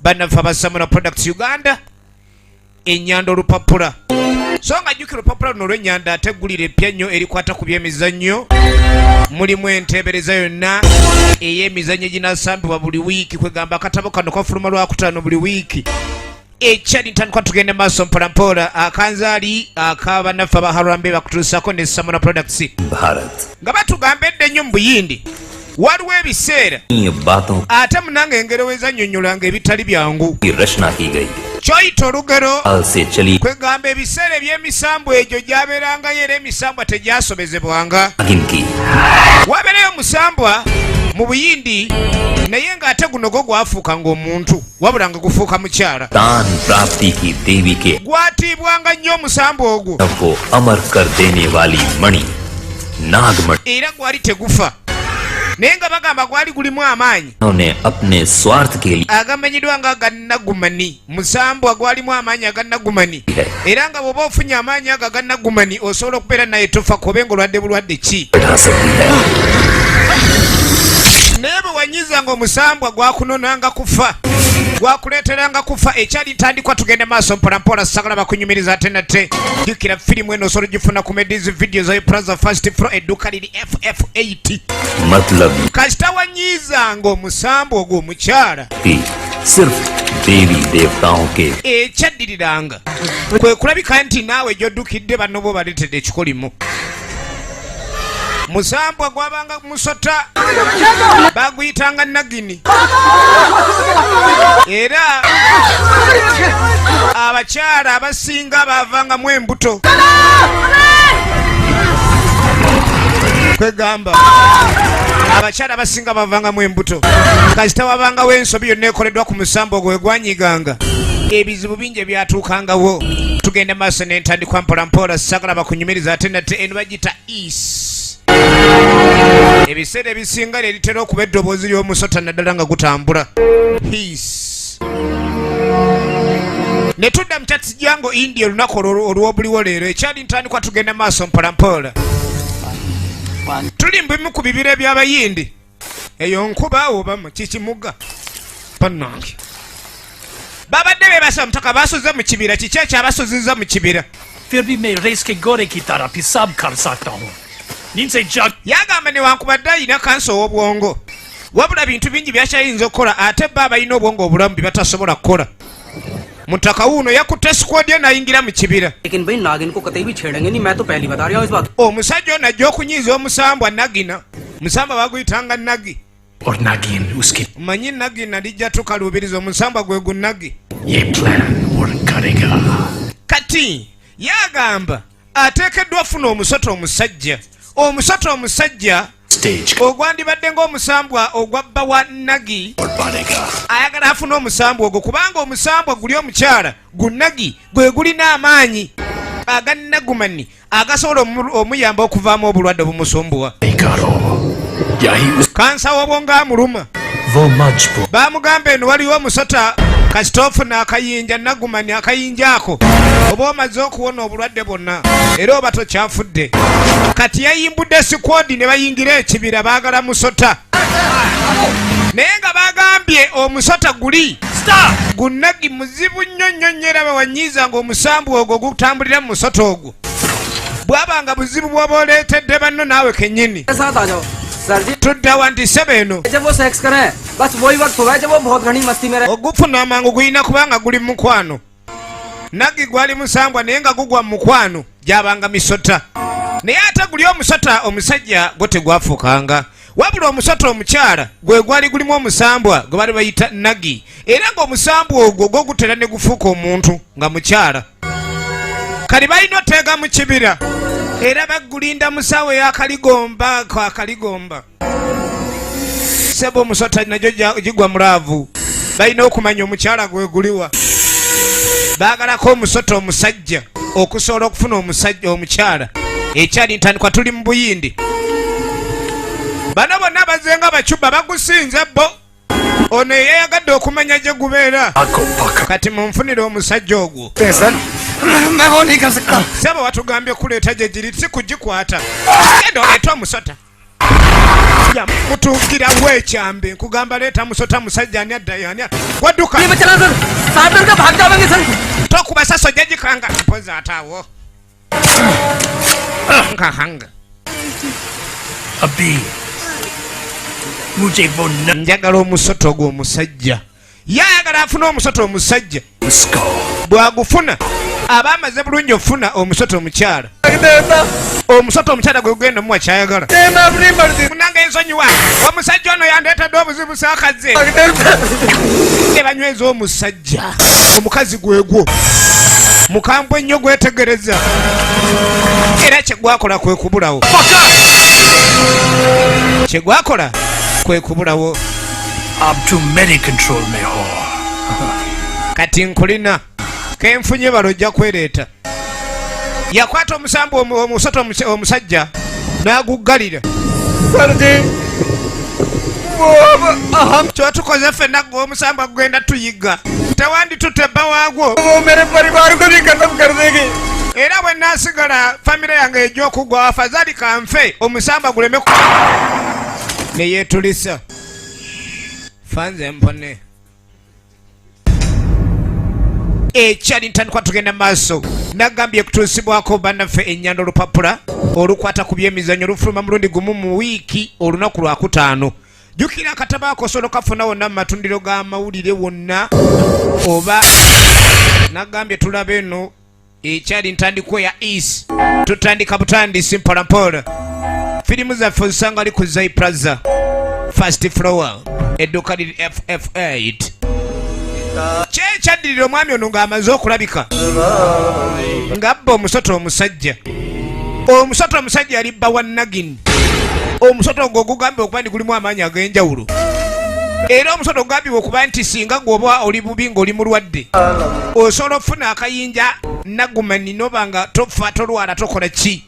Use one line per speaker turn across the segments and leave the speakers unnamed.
Bannaffe aba Samona Products Uganda, ennyanda olupapula. So nga jjukira olupapula luno olw'ennyanda ate eggulire eppya nnyo erikwata ku by'emizannyo. Mulimu enteebereza yonna ey'emizannyo eginasambibwa buli wiiki. Kwegamba akatabo kano kafuluma Lwakutaano buli wiiki. Ekyali ntandikwa, tugende maaso mpolampola. Akanzaali ak'abannaffe aba Harambee bakutuusako ne Samona Products.
Bharat
Nga batugamba edda ennyo mu Buyindi waliwo ebiseera
ये बातों
ate munange engero wezannyonnyolanga ebitali byangu.
की रचना की गई
Kyoyita olugero
काल से चली
kwegamba ebiseera eby'emisambu egyo gyabeerangayo era emisambwa tegyasobezebwanga.
नागिन की
Wabeereyo omusambwa mu Buyindi, naye ng'ate guno gwo gwafuuka ng'omuntu, wabula nga gufuuka mukyala.
दान प्राप्ति की देवी के
Gwatiibwanga nnyo omusambwa ogwo.
को अमर कर देने वाली मणि नागमणि
Era gwali tegufa, naye nga bagamba gwali gulimu amaanyi
ने अपने स्वार्थ के लिए
agamanyiddwa nga agannagumani. Musambwa gwalimu amaanyi agannagumani,
है
era nga bw'oba ofunye amaanyi ago agannagumani osobola okubeera naye tofa kobe nga olwadde bulwadde ki.
बढ़ा सकती है।
Naye bwe wanyizanga omusambwa gwakunonanga kufa, gwakuleeteranga kufa. Ekyali ntandikwa, tugende maaso mpolampola, sagala bakunyumiriza ate nate. Jjukira firimu eno osobola ogifuna ku Medis Video zayo Plaza, first floor, edduuka liri FF8.
मतलब
Kasita wanyizanga omusambwa ogwo omukyala,
कि सिर्फ देवी देवताओं के
ekyaddiriranga kwe kulabika nti naawe gy'oddukidde banno bo baleetedde ekikolimo. Musambwa gwabanga musota, baguyitanga nagini, era abakyala abasinga bavangamu embuto. Kwegamba abakyala abasinga bavangamu embuto kasita wabangawo ensobi yonna ekoleddwa ku musambo ogwo gwanyiganga, ebizibu bingi ebyatuukangawo. Tugenda maaso n'entandikwa mpolampola, sagala bakunyumiriza ate nate. Eno bagita is ebiseera ebisinga lyeritera okuba eddoboozi ly'omusota, naddala nga gutambula his. Ne tudda mu Chatsijango, India, olunaku olw'obuliwo leero. Ekyali ntandikwa, tugenda maaso mpolampola. Tuli mu bimu ku bibira eby'Abayindi. Eyo nkuba oba kikimuga? Bannange, babadde bebasa mutaka, basuze mu kibira. Kiki ekyabasuziza mu kibira?
फिर भी मैं रेस के घोड़े की तरह पेशाब कर सकता हूँ नींद से जाग
Yagamba newankubadde alina kansa ow'obwongo, wabula bintu bingi byakyayinza okukola ate ba abalina obwongo obulamu bye batasobola kukola. Mutaka wuuno yakutte squad ye n'ayingira mu kibira.
लेकिन भाई, नागिन को कतई भी छेड़ेंगे नहीं। मैं तो पहली बता रहा हूँ इस बात।
Omusajja ono ajja okunyiiza omusambwa nagina. Musambwa baguyitanga nagi.
और नागिन उसकी
Manyi nagina lijja tukaluubiriza omusambwa gwe gu nagi.
ये प्लान work करेगा।
Kati yagamba ateekeddwa ofuna omusota omusajja, omusota omusajja
stage
ogwandibadde ng'omusambwa ogwa bba wa nagi.
और बनेगा।
Ayagala afune omusambwa ogwo kubanga omusambwa guli omukyala gunagi gwe gulina amaanyi agannagumani agasobola omuyamba okuvaamu obulwadde obumusumbuwa.
नहीं करो यही उस
Kansa w'obwongo amuluma.
वो मजबूत
Bamugamba eno waliwo omusota, kasita ofuna akayinja nagumani, akayinja ako oba omaze okuwona obulwadde bwonna era oba tokyafudde. Kati yayimbudde squad ne bayingira ekibira, baagala musota, naye nga bagambye omusota guli gunagi muzibu nnyo nnyo nnyo, era bawanyiiza nga omusambu ogwo gutambulira mu musota ogwo bwabanga buzibu bw'oba oleetedde banno naawe kennyini.
साथ आ जाओ सर जी।
Tuddawa nti sebe eno
जब वो सेक्स करें, बस वही वक्त हुआ है जब वो बहुत घनी मस्ती में रहे।
Ogufuna amangu gulina kubanga guli mu mukwano. Nagi gwali musambwa, naye nga gugwa mu mukwano gyabanga misota, naye ate guli omusota omusajja gwo tegwafuukanga, wabula omusota omukyala gwe gwali gulimu omusambwa gwe bali bayita nagi, era ng'omusambwa ogwo gwo gutera ne gufuuka omuntu nga mukyala. Kali balina oteega mu kibira era bagulinda musawo eyakaligomba akaligomba sebo. Omusota nagyo gigwa mu love, balina okumanya omukyala gwe guliwa. Baagalako omusota omusajja okusobola okufuna omusajja omukyala. Ekyali ntandikwa, tuli mu Buyindi. Bano bonna bazenga bacuba bagusinze bo ono eyeyagadde okumanya gye gubeera.
को पकड़
Kati munfunire omusajja ogwo.
Sir, मैं वो नहीं कर सकता।
Sebo, watugambye kuleeta gye giri, si kugikwata. Genda oleete omusota. Yamutuukirawo ekyambe nkugamba leeta musota musajja ani addayo ani gwadduka tokuba saso ojja gikanga mpozi ate awo nkahanga njagala omusota ogwo omusajja yayagala afune omusota omusajja bwagufuna aba amaze bulungi okufuna omusota omukyala omusota omukyala gwe gugenda omuwa kyayagala munange ensonyiwa omusajja ono yandeetedde obuzibu saakaze ne banyweza omusajja omukazi gwegwo mukambwe ennyo gwetegereza era kyegwakola kwe kubulawo kyegwakola kwe kubulawo
Ab tu mere control mein ho.
Kati nkulina kenfunye balo ojja kwereeta. Yakwata omusambu omusota omusajja n'aguggalira. Kyotukoze ffenna gwe omusambwa gugenda tuyigga tewanditutte bba waagwo era bwe naasigala famire yange ejja okugwa afazali kanfe omusambwa guleme ne yeetulisa. Fanze mpone ekyali ntandikwa tugenda maaso nagambye kutuusibwako bannaffe ennyanda olupapula olukwata ku byemizannyo lufuluma mulundi gumu mu wiiki olunaku lwakutaano jjukira akatabo ako osobola okafuna wonna mu matundiro g'amawulire wonna oba nagambye tulaba eno ekyali ntandikwa ya east tutandika butandisi mpolampola firimu zaffe ozisanga ali ku zai plaza first floor edduuka liri ff8 kyekyaddirira omwami ono ng'amaze okulabika ng'abba omusota omusajja omusota omusajja yali bba wa nagini omusota ogwo ogugambibwa okuba nti gulimu amaanyi ag'enjawulo era omusota ogugambibwa okuba nti singa gwoba oli bubi ng'oli mulwadde osobola okufuna akayinja nagumani noba nga tofa tolwala tokola ki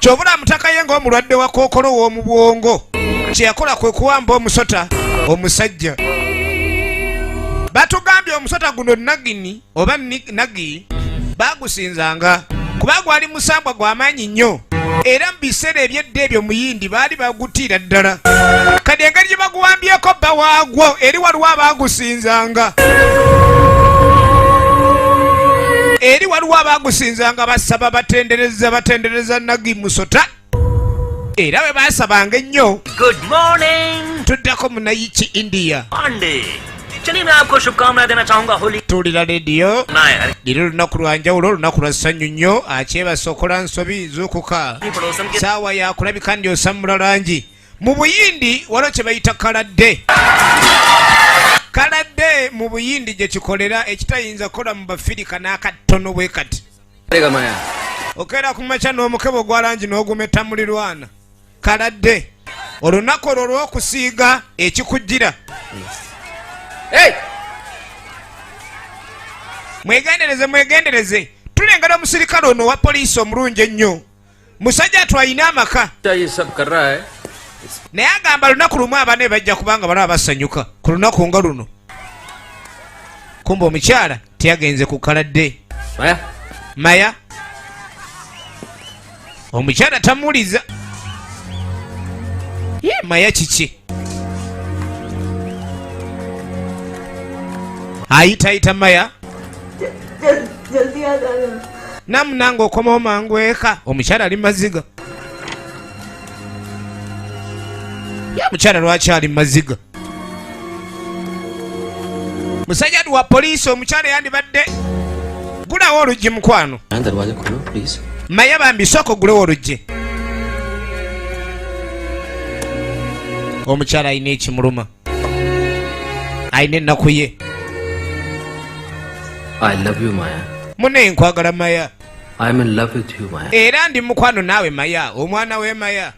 kyobula mutaka ye ng'omulwadde wa kookolo w'omu bwongo kyeyakola kwe kuwamba omusota omusajja batugambye omusota guno nagini oba nagi bagusinzanga kuba gwali musambwa gwamaanyi nnyo era mu biseera ebyedda ebyo muyindi baali bagutiira ddala kati engeri gye baguwambyeko bba waagwo eri waliwo abaagusinzanga eri waliwo abaagusinzanga basaba batendereza batendereza nagi musota era bwe baasabanga ennyo tuddako munayiki india tuwulira lediyo liri lunaku lwa njawulo olunaku lwa ssanyu nnyo akyebasa okola nsobi zuukuka saawa yakulabika ndi osammula langi mu buyindi waliwo kye bayita kaladde kaladde mu buyindi gye kikolera ekitayinza kukola mu bafirika n'akatono bwe kati okeera ku makya n'omukebe ogwa langi n'ogumetta mulirwana kaladde olunaku olwo olw'okusiiga ekikujjira mwegendereze mwegendereze tulengera omusirikale ono owa poliisi omulungi ennyo musajja atwalina amaka naye agamba lunaku lumu abaana bajja kubanga balaba basanyuka ku lunaku nga luno kumbe omukyala teyagenze ku kaladde maya omukyala tamuwuliza ye maya kiki ayitayita maya namunange okomawo mangu eka omukyala ali maziga ye omukyala lwaki ali maziga musajja wa poliisi omukyala yandibadde gulawo oluggi mukwano maya bambi sooka ogulewo oluggi omukyala alina ekimuluma alina ennaku ye mune nkwagala maya era ndi mukwano naawe maya omwana we maya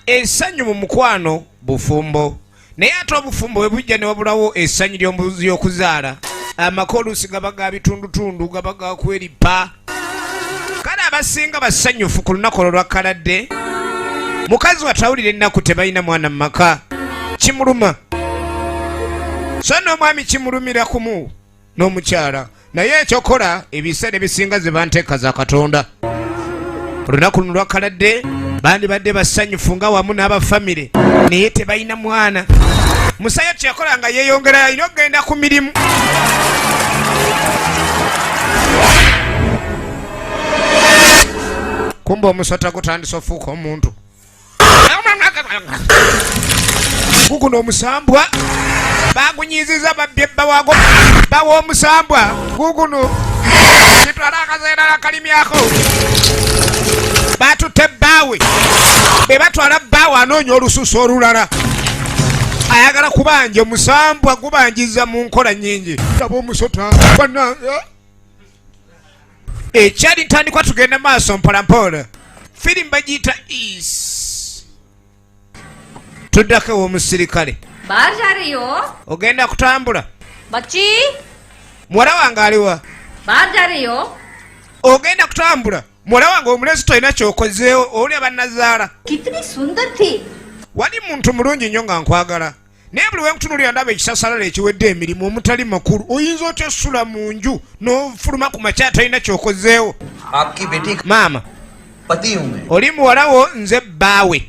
essanyu mu mukwano bufumbo naye ate obufumbo bwe bujja ne wabulawo essanyu ly'okuzaala amaka oluusi gaba ga bitundutundu gaba ga kweripa kale abasinga basanyufu ku lunaku olwo lwa kaladde mukazi watawulira ennaku tebalina mwana mu maka kimuluma so n'omwami kimulumira kumu n'omukyala naye ekyokola ebiseera ebisinga ze banteeka za katonda Olunaku luno lwakaladde bandibadde basanyufu nga wamu n'abafamire, naye tebalina mwana. Musajja kyeyakola nga yeeyongera alina okugenda ku mirimu. Kumbe omusota gutandise ofuuka omuntu. Guguno omusambwa bagunyiziza babbye bbawago bawa omusambwa guguno kitwala akazeera akalimyako batutte bbaawe be batwala bbaawe anoonya olususu olulala ayagala kubanja omusambwa gubanjiza mu nkola nyingi. Laba omusota bannange ekyali ntandikwa tugenda maaso mpolampola. Firimu bagiyita Is. Tuddako ew'omusirikale.
बाहर जा रही हो
Ogenda kutambula?
बच्ची
Muwala wange aliwa?
बाहर जा रही हो
Ogenda kutambula? Muwala wange omulezi tolina kyokozeewo owulira bannazaala.
कितनी सुंदर थी
Wali muntu mulungi nnyo nga nkwagala, naye buli wenkutunuulira ndaba ekisasalala ekiwedde emirimu omutali makulu. Oyinza otya osula mu nju n'ofuluma ku makya tolina kyokozeewo?
आपकी बेटी का
Maama
पति हूँ मैं।
oli muwala wo nze bbaawe,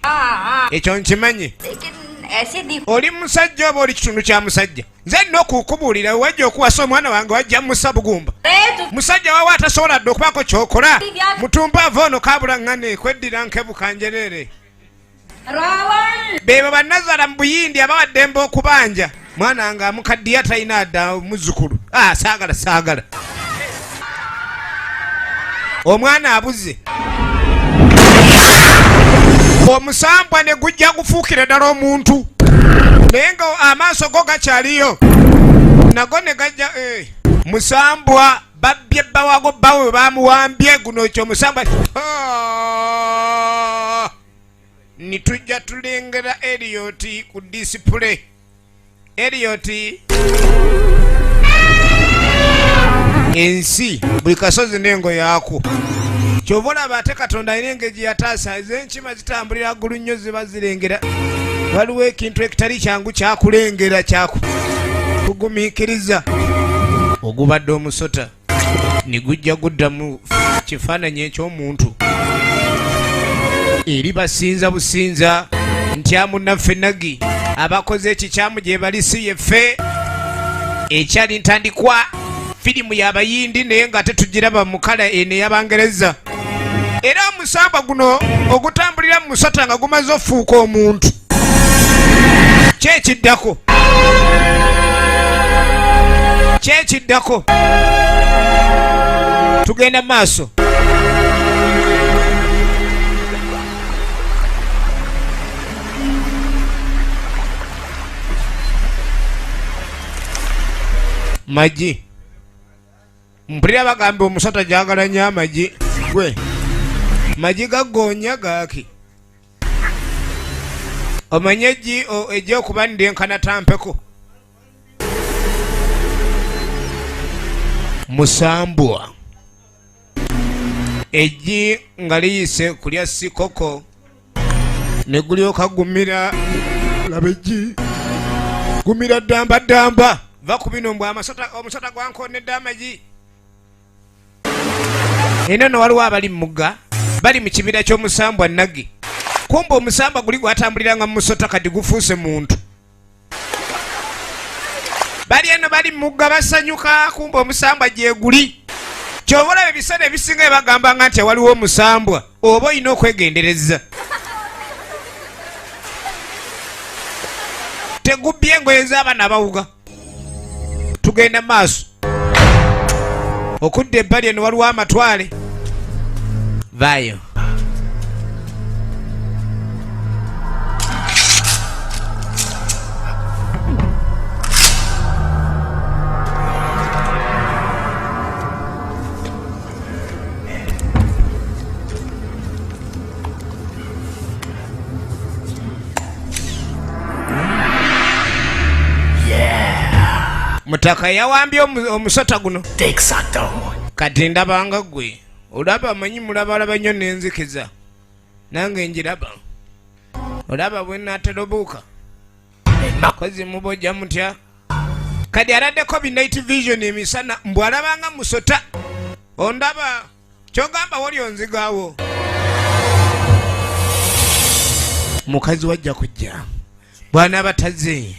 ekyo nkimanyi.
लेकिन ऐसे दिख
Oli musajja oba oli kitundu kya musajja? Nze nina okukubuulira wajja okuwasa omwana wange wajja musa bugumba.
अरे तू
Musajja wawe atasobola dde okubaako kyokola mutumbaava ono kabula ŋŋane kweddira nkebuka njereere.
Ravan
Beebo bannazaala mu Buyindi abawaddembe okubanja. Mwana nga amukaddiya talina dda muzzukulu. Ah, saagala saagala. Omwana abuze. Omusambwa ne gujja gufuukira ddala omuntu, naye nga amaaso go gakyaliyo nago ne gajja. Musambwa babbye bbawago bbawe bwe bamuwambye guno ekyo omusambwa. Ah! Nitujja tulengera Elliot ku display. Elliot ensi buli kasozi n'engo yaako. Kyova olaba ate Katonda alina engeri gye yataasa ez'enkima zitambulira ggulu nnyo ziba zirengera. Waliwo ekintu ekitali kyangu kyakulengera kyakugumiikiriza. Ogubadde omusota ne gujja gudda mu kifaananyi eky'omuntu. Eri basinza businza ntya munnaffe Nagi abakoze ekikyamu gye bali si yeffe. Ekyali ntandikwa firimu y'Abayindi naye nga tetugiraba mu kala eno ey'Abangereza. Era omusambwa guno ogutambulira mu musota nga gumaze ofuuka omuntu. Ki ekiddako? Ki ekiddako? Tugenda maaso. Magi. Mpulira bagamba omusota gyagala nnyo amagi. Gwe magi gaggoonya gaaki? Omanye eggi egy'okuba ndenkana tampeko. Musambwa. Eggi nga liyise kulya sikoko ne gulyoka gumira. Laba eggi gumira ddamba ddamba. Va ku bino mbw omusota gwankoonedde amagi. Eno nno waliwo abali mu mugga bali mu kibira ky'omusambwa Nagi. Kumbe omusambwa guli gwatambuliranga mu musota kati gufuuse muntu. Bali eno bali mu mugga basanyuka, kumbe omusambwa gye guli. Ky'ova olaba ebiseera ebisinga bye bagambanga nti waliwo omusambwa oba olina okwegendereza. Tegubbye engoye z'abaana abawuga. Tugenda maaso. Okudda ebbali eno waliwo amatwale. Vaayo. Mutaka yawambye omusota guno.
देख सकता हूँ।
Kati ndabanga ggwe olaba amanyi mulabalaba nnyo n'enzikiza, nange njiraba. Olaba bwe nnaatera obuuka kozi mubojja mutya. Kati aladdeko bi night vision emisana mbu alabanga musota. Ondaba kyogamba woli onzigaawo. Mukazi wajja kujja bw'anaaba tazze,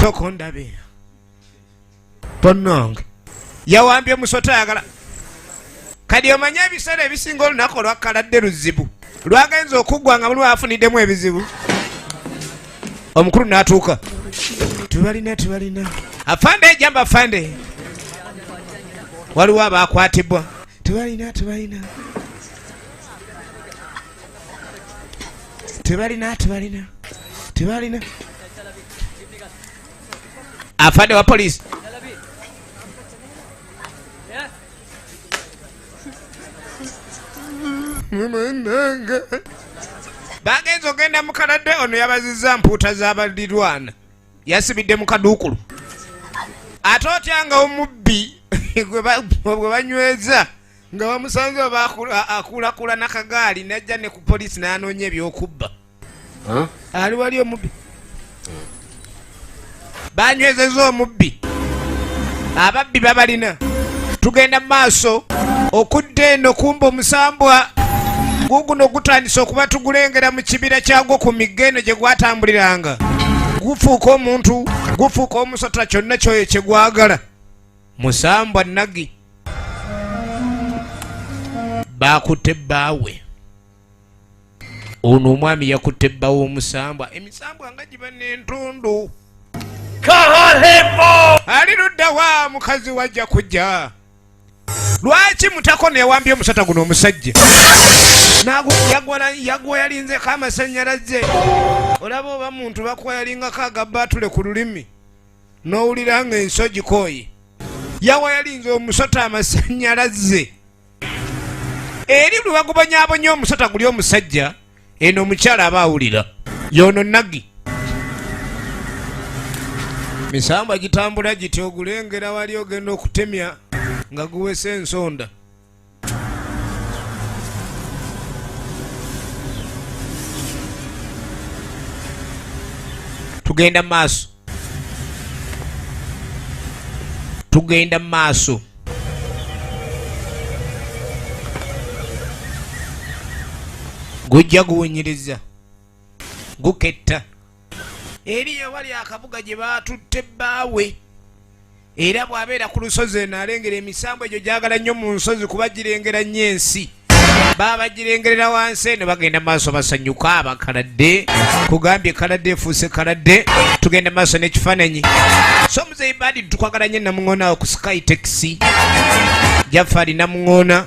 sooka ondabe. Bonnonge yawambye musota ayagala kadi. Omanye ebiseera ebisinga olunaku olwakkaladde luzibu lwagenza okuggwa nga mulimu afuniddemu ebizibu. Omukulu n'atuuka, tubalina tubalina. Afande, ejamba afande, waliwo abakwatibwa. Tubalina tubalina tubalina tubalina tubalina. Afande wa polisi. Mumandanga. Bagenza ogenda mu kaladde, ono yabazizza mpuuta z'abalirwana, yasibidde mu kaduukulu. Ate otya nga omubbi gwe banyweza nga bamusanze oba akuulakula nakagaali najja ne ku poliisi n'anoonya ebyokubba, ali wali omubbi banywezeza omubbi, ababbi babalina. Tugenda mu maaso okudda eno, kumba omusambwa guguno gutandise okuba tugulengera mu kibira kyagwo ku migga eno gye gwatambuliranga. Gufuuka omuntu, gufuuka omusota, kyonna kyoyo kye gwagala. Musambwa nagi bakutte bbaawe ono. Omwami yakutte bba w'omusambwa. Emisambwa nga giba n'entundu. Ali luddawa? Mukazi wajja kujja. Lwaki mutako neyawambye omusota guno omusajja? Yagwa yalinzeko amasanyalaze. Olaba oba muntu bakuwa yalingako agabaatule ku lulimi n'owulira nga ensi ogikooye. Yawa yalinze omusota amasanyalaze eri lwe bagubonyabonya omusota guli omusajja. Eno omukyala aba awulira yono nagi. Misambwa gitambula giti, ogulengera wali ogenda okutemya nga guwesa ensonda. Tugenda maaso, tugenda maaso. Gujja guwunyiriza, guketta eri ewali akabuga gye baatutte bbaawe. Era bw'abeera ku lusozi eno alengera emisambu egyo gyagala nnyo mu nsozi kuba girengera nnyo ensi, baba bagirengerera wansi eno. Bagenda maaso, basanyuka abakaladde. Kugambye kaladde efuuse kaladde. Tugenda maaso n'ekifaananyi. So muzeyi badi tukwagala nnyo. Namuŋoona awo ku Sky Taxi, Jafari Namuŋoona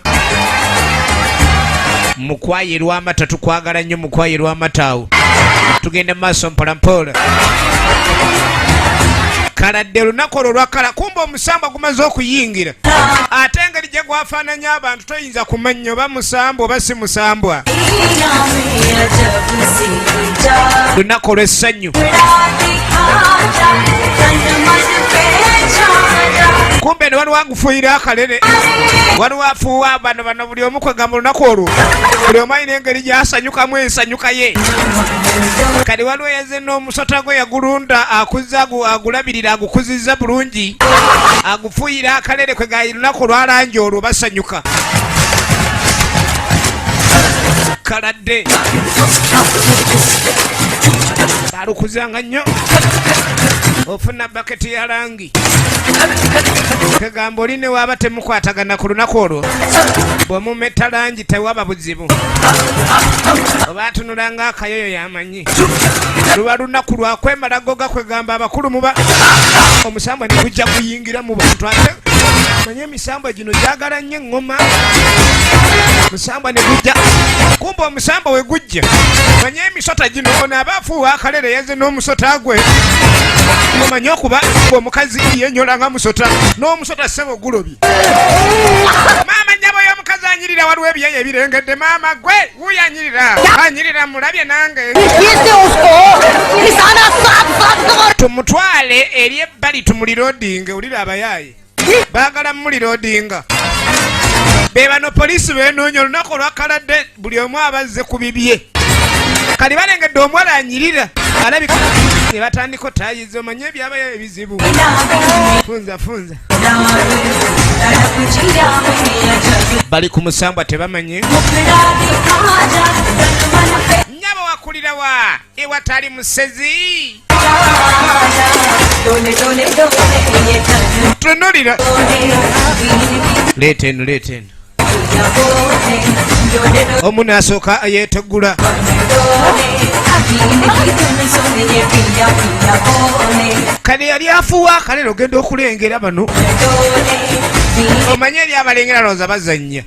mukwaye lwamata, tukwagala nnyo mukwaye lwamata awo. Tugenda maaso mpolampola. Kaladde olunaku olwo lwakala, kumba omusambwa gumaze okuyingira, ate engeri gye gwafaananya abantu toyinza kumanya oba musambwa oba si musambwa. Lunaku olw'essanyu, kumbe ne waliwo agufuuyira akalere, waliwo afuuwa bano bano. Buli omu kwegamba olunaku olwo buli omu alina engeri gyasanyukamu ensanyuka ye. Kati waliwo yazze n'omusota gwe yagulunda, akuza agulabirira, agukuzizza bulungi, agufuuyira akalere. Kwega lunaku lwalangi olwo basanyuka. Kaladde balukuzanga nnyo, ofuna baketi ya langi. Kegamba oli ne waaba temukwatagana ku lunaku olwo, bw'omumetta langi tewaba buzibu, oba atunula nga akayoyo yamanyi. Luba lunaku lwakwemala goga. Kwegamba abakulu muba omusambwa ne gujja guyingira mu bantu, ate manye emisambwa gino gyagala nnyo eŋŋoma. Musambwa ne gujja, kumba omusambwa we gujja, manye emisota gino. Ono aba afuuwa akalere, yaze n'omusota gwe. Omanye okuba omukazi yenyola nga musota n'omusota ssebo gulobye. Maama nnyabo y'omukazi anyirira, waliwo ebyeyo ebirengedde. Maama gwe wuuyo anyirira, anyirira, mulabye nange. Tumutwale eri ebbali tumulirodinge. Wulira abayaaye baagala mulirodinga. Be bano poliisi benoonya olunaku olwakaladde, buli omu abazze ku bibye. Kali balengedde omuwala anyirira alabika ne batandika otayiza. Omanye ebyabayo ebizibu, funza funza. Bali ku musambwa tebamanye. Nnyabo. Wakulira wa ewatali musezi? Tunulira. Leeta eno, leeta eno. Omu n'asooka yeetegula. Kale yali afuwa akalero ogenda okulengera bano. Omanye eri abalengera lowooza bazannya.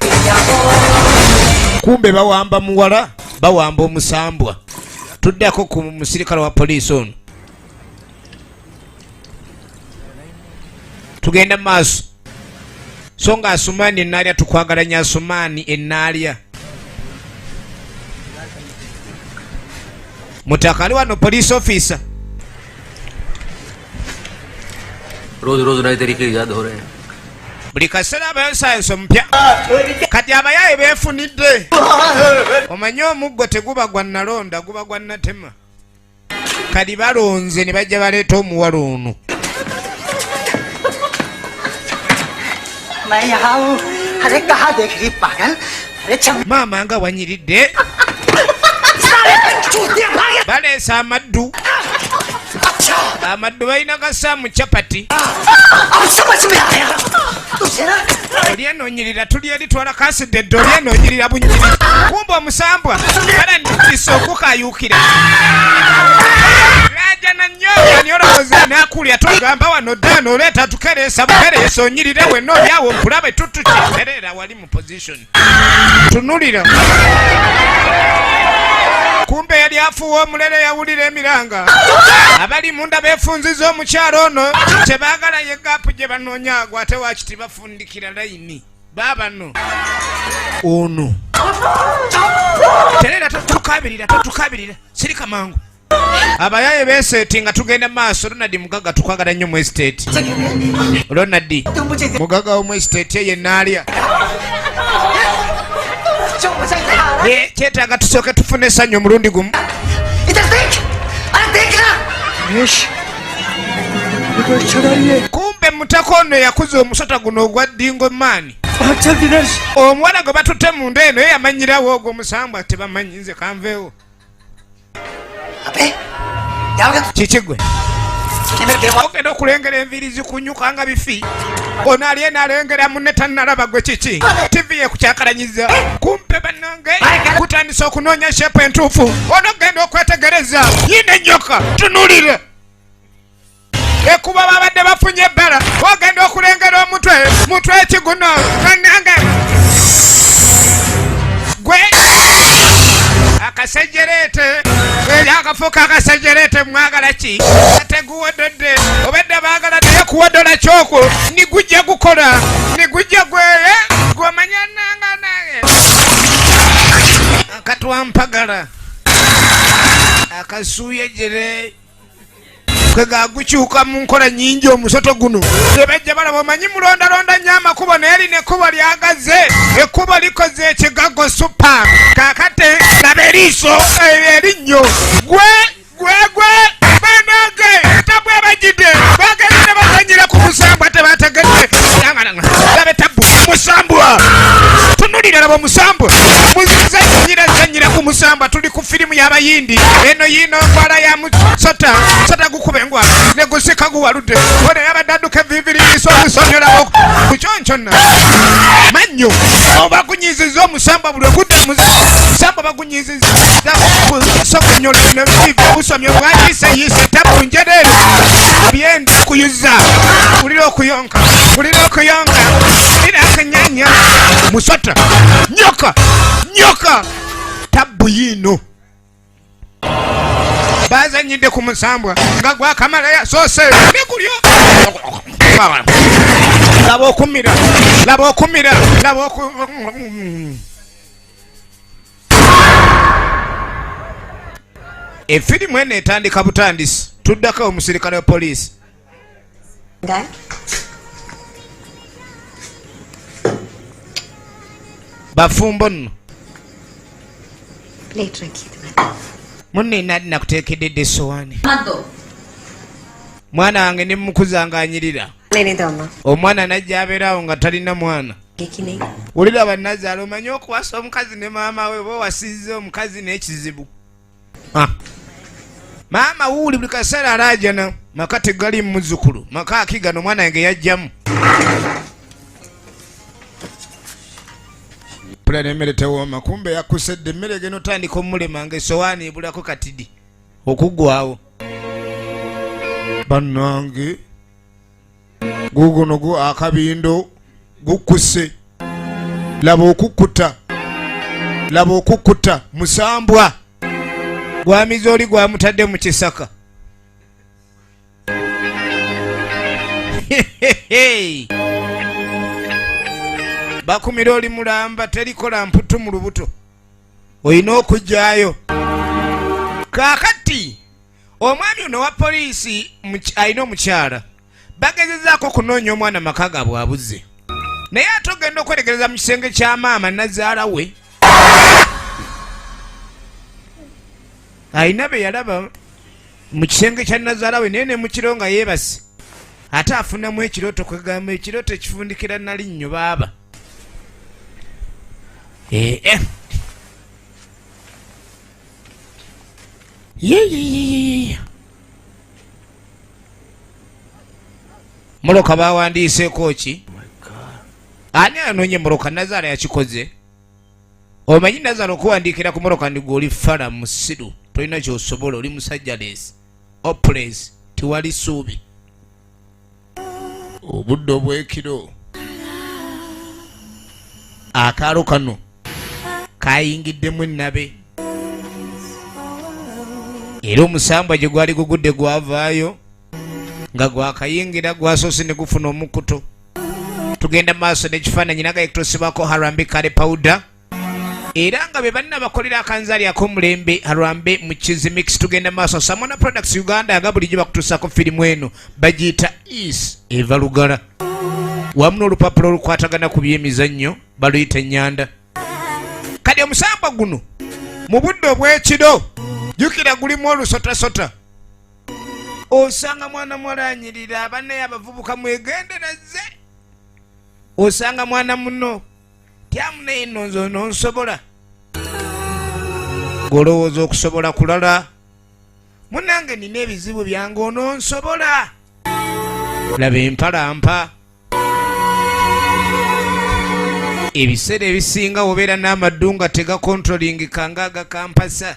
Kumbe bawamba muwala, bawamba omusambwa. Tuddako ku musirikale wa poliisi ono. Tugenda mu maaso. So nga Asumaani Enaalya tukwagala nnyo Asumaani Enaalya. Mutaka ali wano police officer.
रोज रोज नए तरीके ईजाद हो रहे हैं
Buli kaseera abayo sayansi omupya. Kati abayaaye beefunidde. Omanye omuggo teguba gwa nalonda, guba gwa natema. Kati balonze ne bajja baleeta omuwala ono.
मैं यहाँ हूँ। अरे कहाँ देख रही पागल? अरे चम
Maama nga wanyiridde. Baleese amaddu. Amaddu balina kasaamu capati.
अब समझ में आया तुझे ना।
Oli enoonyirira tuli eri twala kasidde dde oli enoonyirira bunyiri. Kumbe omusambwa balandikisa okukayuukira. Laajana nnyo ani olowooza anaakulya tugamba wano ddaano oleeta tukereesa bukereesa onyirire wenna oli awo nkulabe tutukitereera wali mu position. Tunulira. Kumbe yali afuuwa omulere yawulira emiranga. Abali munda beefunziza omukyalo ono kye baagala ye gaapu gye banoonya agwo ate waakiti bafundikira layini. Baabano. Ono. Terera totukabirira, totukabirira. Sirika mangu. Abayaye beeseeti nga tugenda maaso. Ronald Mugaga tukwagala nnyo mu estate. Ronald
तुम मुझे
Mugaga w'omu estate eyo Enaalya.
जो मुझे इधर आ रहा
Eh, kyetaaga tusooke tufune essanyu omulundi gumu.
है। इधर देख, अरे देख ना।
Kumbe mutaka ono yakuza omusota guno ogwa ddingo maani. Omuwala gwe batutte munda eno ye yamanyirawo ogwo omusambwa tebamanyi nze kanveewo.
अबे क्या हो गया?
Kiki gwe?
तूने मेरे दिमाग
Ogenda okulengera enviiri zikunyuka nga bifi. Ono ali eno alengera munne tannalaba gwe kiki? TV yekukyakalanyiza. Kumpe bannange kutandisa okunoonya shepu entuufu. Ono genda okwetegereza yina ennyoka tunulire. Ekuba babadde bafunye ebbala ogenda okulengera omutwe mutwe ekiguno bannange gwe akasejjereete eri akafuuka akasejjereete mwagala ki ate guwododde obedda baagala naye kuwodola kyokwo nigujja gukola nigujja gweye gwomanya nanga nange akatwampagala akasuuyejere kwega gukyuka mu nkola nnyingi omusoto guno tebajja balaba omanyi mulondalonda nnyo amakubo naye lino ekkubo lyagaze ekkubo likoze ekigago supa kaakate laba eriiso erinnyo gwe gwe gwe banange tabwe bagidde bagenda bazanyira ku musambwa tebategedde labe tabu musambwa tunulira laba omusambwa muzanyira zanyira ku musambwa tuli ku firimu y'abayindi eno yiino nkwala ya musota sota gukuba engwa ne gusika guwaludde ono yabadde adduka eviviriiso omusonyolawo kukyonkyonna mannyo oba gunyiziza omusambwa buli ogudde musambwa bagunyiziza kusokonyola busomye bwayiseyise tabu njereere byenda kuyuza wulira okuyonka wulira okuyonka wulira akanyanya musota nyoka nyoka tabu yiino bazanyidde ku musambwa nga gwakamala soose negulyo laba okumira laba okumira laba oku efirimu eno etandika butandisi tuddako omusirikale wa poliisi. Bafumbo nno.
Plate रखी तुम्हारी।
Munne nali nakuteekedde essowaani.
मत दो।
Mwana wange ne mukuza ng'anyirira.
लेने दो अम्मा।
Omwana najja abeeraawo nga talina mwana.
कि नहीं?
Wulira bannazaala omanye okuwasa omukazi ne maama we oba owasizza omukazi n'ekizibu. Maama wuuli buli kaseera alaajana maka tegali muzzukulu maka akigano omwana yange yajjamu. Pula n'emmere tewooma kumbe yakusedde emmere egenda otandika omulema ng'essowaani ebulako katidi okuggwawo. Bannange guguno gu akabindo gukkuse laba okukkuta laba okukkuta musambwa gwamize oli gwamutadde mu kisaka. Bakumira oli mulamba terikola mputu mu lubuto olina okujjayo. Kaakati omwami ono wa poliisi alina omukyala bagezezaako okunoonya omwana maka gaabwe abuze naye ate ogenda okweregereza mu kisenge kya maama nazaala we alina be yalaba mu kisenge kya nazaala we naye ne mu kiro nga yeebase ate afunamu ekirooto kwegamba ekirooto ekifundikira nalinnyo baaba. Muloka bawandiiseeko ki? Ani anoonye muloka? Nazaala yakikoze. Omanyi nazaala okuwandiikira ku muloka ndi gw'oli fala musiru tolina ky'osobola oli musajja leesi opulesi tewali ssuubi. Obudde obw'ekiro akaalo kano kayingiddemu ennabe era omusambwa gye gwali gugudde gwavaayo nga gwakayingira gwasoose ne gufuna omukuto. Tugenda maaso n'ekifaananyi nagayekutosibwako Harambee Curry Powder era nga be banna bakolera akanzaali ak'omulembe Harambee mu Cheese Mix. Tugenda maaso Samona Products Uganda nga bulijjo bakutuusaako firimu eno bagiyita Is eva Lugala wamu n'olupapula olukwatagana ku byemizannyo baluyita Ennyanda. Kati omusambwa guno mu budde obw'ekiro jjukira gulimu olusotasota osanga mwana mwalanyirira abannaye abavubuka mwegendereze osanga mwana muno tyamunaye nno nze ono nsobola golowooza okusobola kulala munnange nina ebizibu byange ono nsobola laba empalampa. Ebiseera ebisinga obeera n'amaddu nga tegakontrolingika ng'agakampasa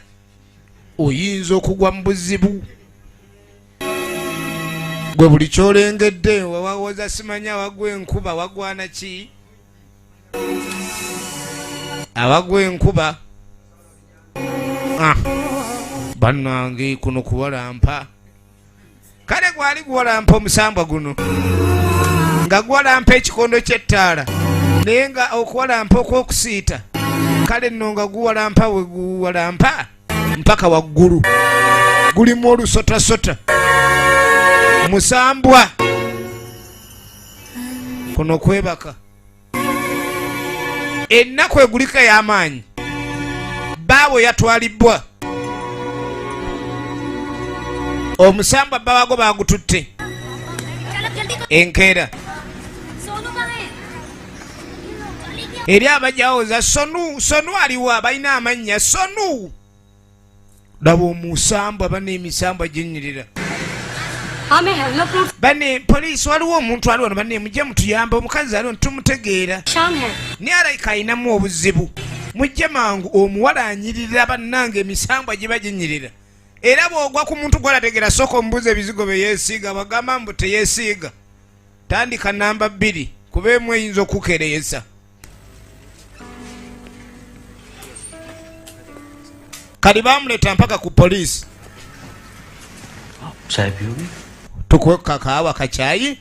oyinza okugwa mu buzibu. Gwe buli ky'olengedde wawawoza simanya wagwa enkuba wagwana ki awagwa enkuba. Bannange kuno kuwalampa kale gwali guwalampa omusambwa guno nga guwalampa ekikondo ky'ettaala naye nga okuwalampa okw'okusiita kale nno nga guwalampa we guwalampa mpaka waggulu gulimu olusotasota musambwa kuno kwebaka. Ennaku eguliko ey'amaanyi baawe yatwalibbwa omusambwa bbawago bagututte enkeera eri abajawoza sonu sonu aliwa balina amannya sonu laba omusambwa bana emisambwa ginyirira bane poliisi waliwo omuntu ali wano bane mujje mutuyambe omukazi ali wano tumutegeera naye alayika alinamu obuzibu mujje mangu omuwala anyirira bannange emisambwa giba ginyirira era bw'ogwa ku muntu gw'alategeera sooka omubuuza ebizigo bye yeesiiga bagamba mbu teyeesiiga tandika namba 2 kuba emu eyinza okukereeza. Kali bamuleeta mpaka ku poliisi. Tukuwe kakaawa kacyayi.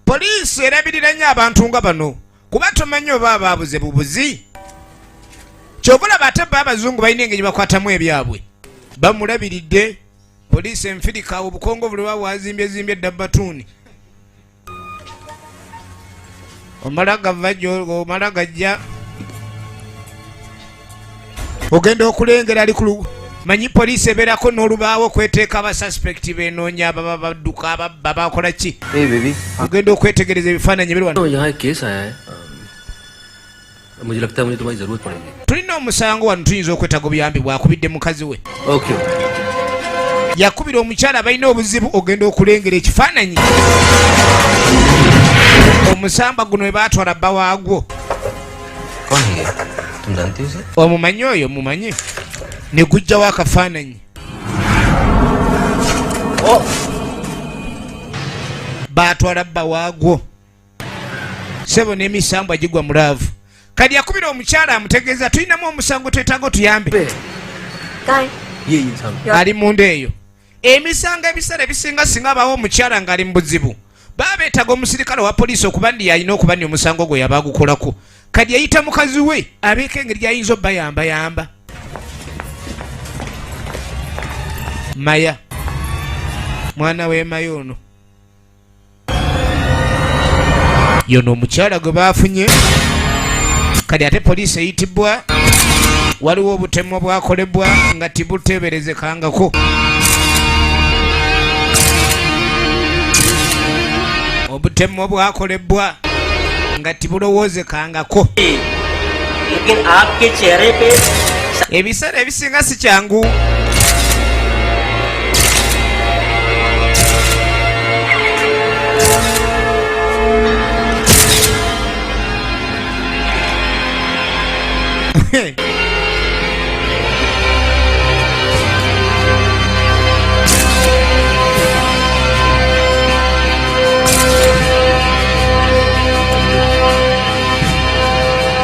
Poliisi erabirira nnyo abantu nga bano kuba tomanyi oba abaabuze bubuzi. Ky'ova olaba ate bo abazungu balina engeri bakwatamu ebyabwe. Bamulabiridde poliisi enfirika obukongo buli bwa bwazimbyezimbye dda batuuni. Omala gava omala gajja ogenda okulengera ali ku manyi poliisi ebeerako n'olubaawo okweteeka abasuspect benoonya ababa badduka ababba bakola ki.
Hey, baby.
Ogenda okwetegereza ebifaananyi biri wano.
Oh, यहाँ एक केस आया है।
मुझे लगता है मुझे तुम्हारी जरूरत पड़ेगी।
Tulina omusango wano, tuyinza okwetaaga obuyambi. Bwakubidde mukazi we.
Okay.
Yakubira omukyala, balina obuzibu. Ogenda okulengera ekifaananyi, omusamba guno we baatwala bba waagwo.
कौन है ये? तुम जानती हो उसे?
Omumanyi oyo? Mumanyi? Ne gujjawo akafaananyi, baatwala bba waagwo. Sebo, n'emisambwa gigwa mu love. Kati yakubira omukyala amutegeeza, tulinamu omusango, twetaaga otuyambe.
ये इंसान
Ali munda eyo. Emisango ebiseera ebisinga, singa abawo omukyala ng'ali mu buzibu, baba beetaaga omusirikale wa poliisi okuba ndi alina okuba ni omusango gwe yaba agukolako. Kati yayita mukazi we abeeko engeri gyayinza obbayambayamba. Maya, mwana w'emaya ono, yono omukyala gwe baafunye. Kati ate poliisi eyitibwa, waliwo obutemu obwakolebwa nga tibuteeberezekangako, obutemu obwakolebwa nga tibulowoozekangako.
लेकिन आपके चेहरे पे
Ebiseera ebisinga si kyangu.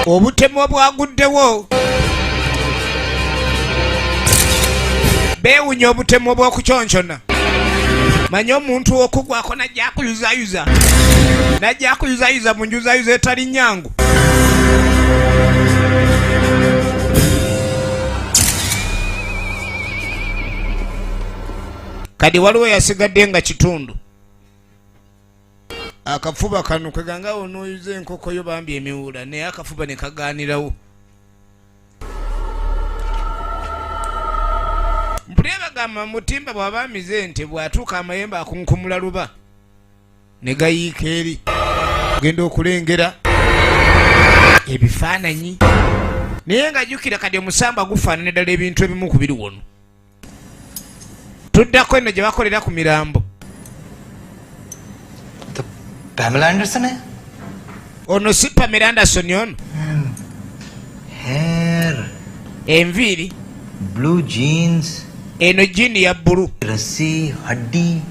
Obutemu obwaguddewo, beewunya obutemu obw'okuconcona. Manye omuntu okugwako najja akuyuzayuza, najja akuyuzayuza mu njuzayuza etali nyangu. Kadi waliwo yasigadde nga kitundu akafuba kano kweganga onooyuza enkoko yo bambi emiwula, naye akafuba ne kagaanirawo. Mpulira bagamba mutimba bw'aba amize ente, bw'atuuka amayembe akunkumula luba ne gayiika eri. Genda okulengera ebifaananyi, naye nga jjukira kati omusamba gufaanana ddala ebintu ebimu ku biri wano. Tuddako eno gye bakolera ku mirambo.
तो Pamela Anderson है।
Ono si Pamela Anderson ono?
Hair.
Enviiri.
Blue jeans.
Eno jean ya blue.
रस्सी हड्डी।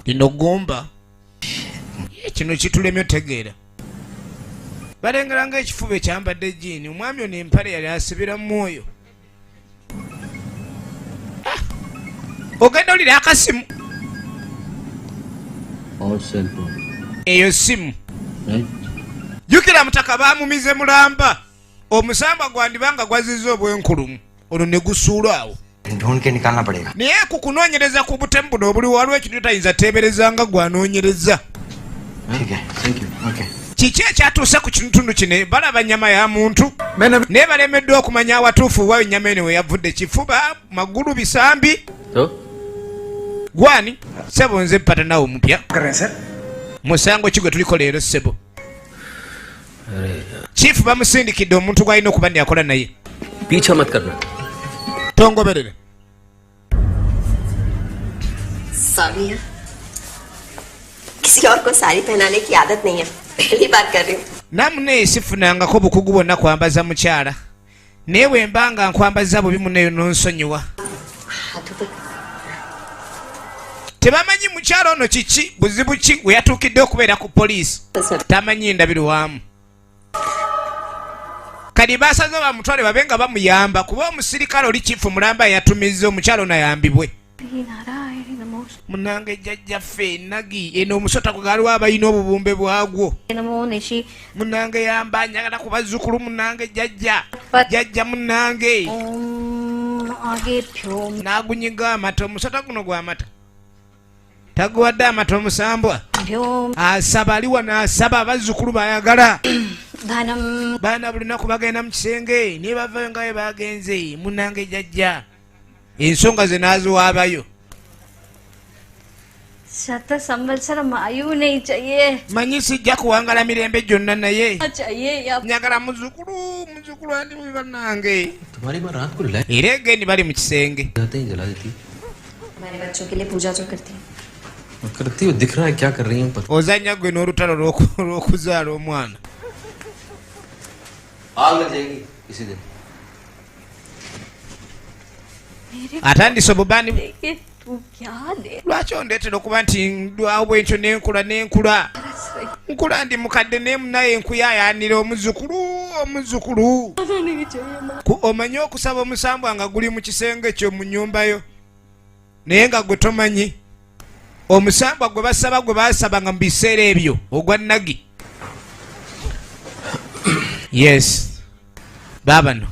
Lino gumba. Ye, kino kitulemye otegeera. Balengera nga ekifuba ekyambadde jean. Omwami ono empale yali asibira mu mwoyo. Ah! Ogenda olira akasimu.
और cell phone.
Eyo simu.
Right.
Jjukira mutaka baamumize mulamba, omusamba gwandibanga gwazizza obwenkulumu, olwo ne gusuula awo.
ढूंढ के निकालना पड़ेगा।
Naye ku kunoonyereza ku butemu buno obuliwo, waliwo ekintu tayinza teebereza nga gwanoonyereza.
ठीक है,
thank you.
Okay.
Kiki ekyatuuse ku kitundu kino? Balaba nnyama ya muntu, naye balemeddwa okumanya awatuufu wa ennyama eno we yavudde. Kifuba, magulu, bisambi.
तो
Gwani sebo? Nze mpata nawe omupya.
कर रहे हैं sir.
Musango ki gwe tuliko leero, ssebo?
अरे
Chief bamusindikidde omuntu gw'alina okuba nti naye.
पीछा मत करना।
Tongoberere.
Sorry, किसी और को साड़ी पहनाने की आदत नहीं है, पहली बार कर रही हूँ।
Namuneeyo sifunangako bukugu bwonna kwambaza mukyala, naye bwe mba nga nkwambaza bubi, muneeyo nonsonyiwa.
हाथों पर
Tebamanyi mukyala ono kiki, buzibu ki we yatuukidde okubeera ku poliisi. Tamanyi ndabirwamu. Kati basaze bamutwale babe nga bamuyamba, kuba omusirikale oli chief mulamba yatumiza omukyala ono ayambibwe. Munange jjajjaffe nagi eno omusota gwe galiwo abalina obubumbe bwagwo.
NaMo Nishi
Munange yamba, njagala ku bazzukulu. Munange jjajja, jjajja munange.
ओम आगे भ्यो
N'agunyiga amata. Omusota guno gw'amata taguwadde amata omusambwa.
भ्यो
Asaba, ali wano asaba abazzukulu bayagala.
धनम
Baana buli lunaku bagenda mu kisenge naye bavayo nga bwe bagenze. Munange jjajja, ensonga ze n'aziwaabayo.
शत संवत्सरम आयु नहीं चाहिए।
Manyi sijja kuwangala mirembe gyonna naye
चाहिए या
njagala muzzukulu, muzzukulu andi bannange.
तुम्हारी माँ रात को light
Era egeni bali mu kisenge.
जाते ही जला देती।
हमारे बच्चों के लिए पूजा जो करती है।
करती हो, दिख रहा है क्या कर रही हूँ।
Ozannya gwe n'olutalo lw'okuzaala omwana.
आग लग जाएगी किसी दिन।
Atandise obubaani.
देखिए तू क्या दे
Lwaki ondeetera okuba nti ndwawo bwentyo nenkula nenkula nkula ndi mukadde naye munaye nkuyayaanira omuzzukulu, omuzzukulu.
नहीं चाहिए माँ।
Omanyi okusaba omusambwa nga guli mu kisenge kyo mu nnyumba yo naye nga gwe tomanyi omusambwa gwe basaba gwe basabanga mu biseera ebyo ogwa nagi. Yes, baabano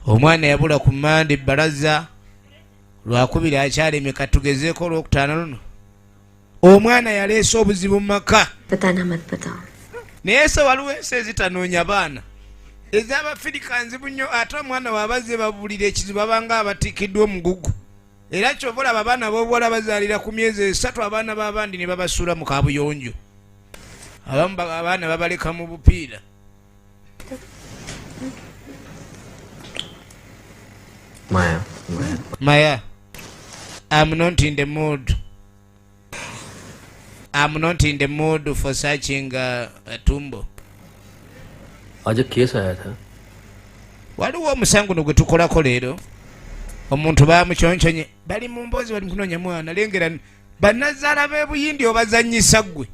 omwana yabula ku Mande ebbalaza lwakubiri akyalemye katugezeeko olwokutaano luno. Omwana yaleese obuzibu mu maka.
बताना मत बताओ।
Naye se waliwo ensi ezitanoonya baana ez'abafirika nzibu nnyo, ate omwana waabazze babulira ekizibu abanga abatikiddwa omugugu. Era kyova olaba abaana b'obuwala bazaalira ku myezi 3, abaana b'abandi ne babasuula mu kabuyonjo, abamu abaana babaleka mu bupiira.
Maya, Maya.
Maya, I'm not in the mood. I'm not in the mood for searching a tumbo.
आज एक केस आया था।
Waliwo omusango guno gwe tukolako leero, omuntu bamukyonkyonye, bali mu mboozi bali mu kunoonya mwana. Lengera bannazaala b'e Buyindi obazannyisa ggwe.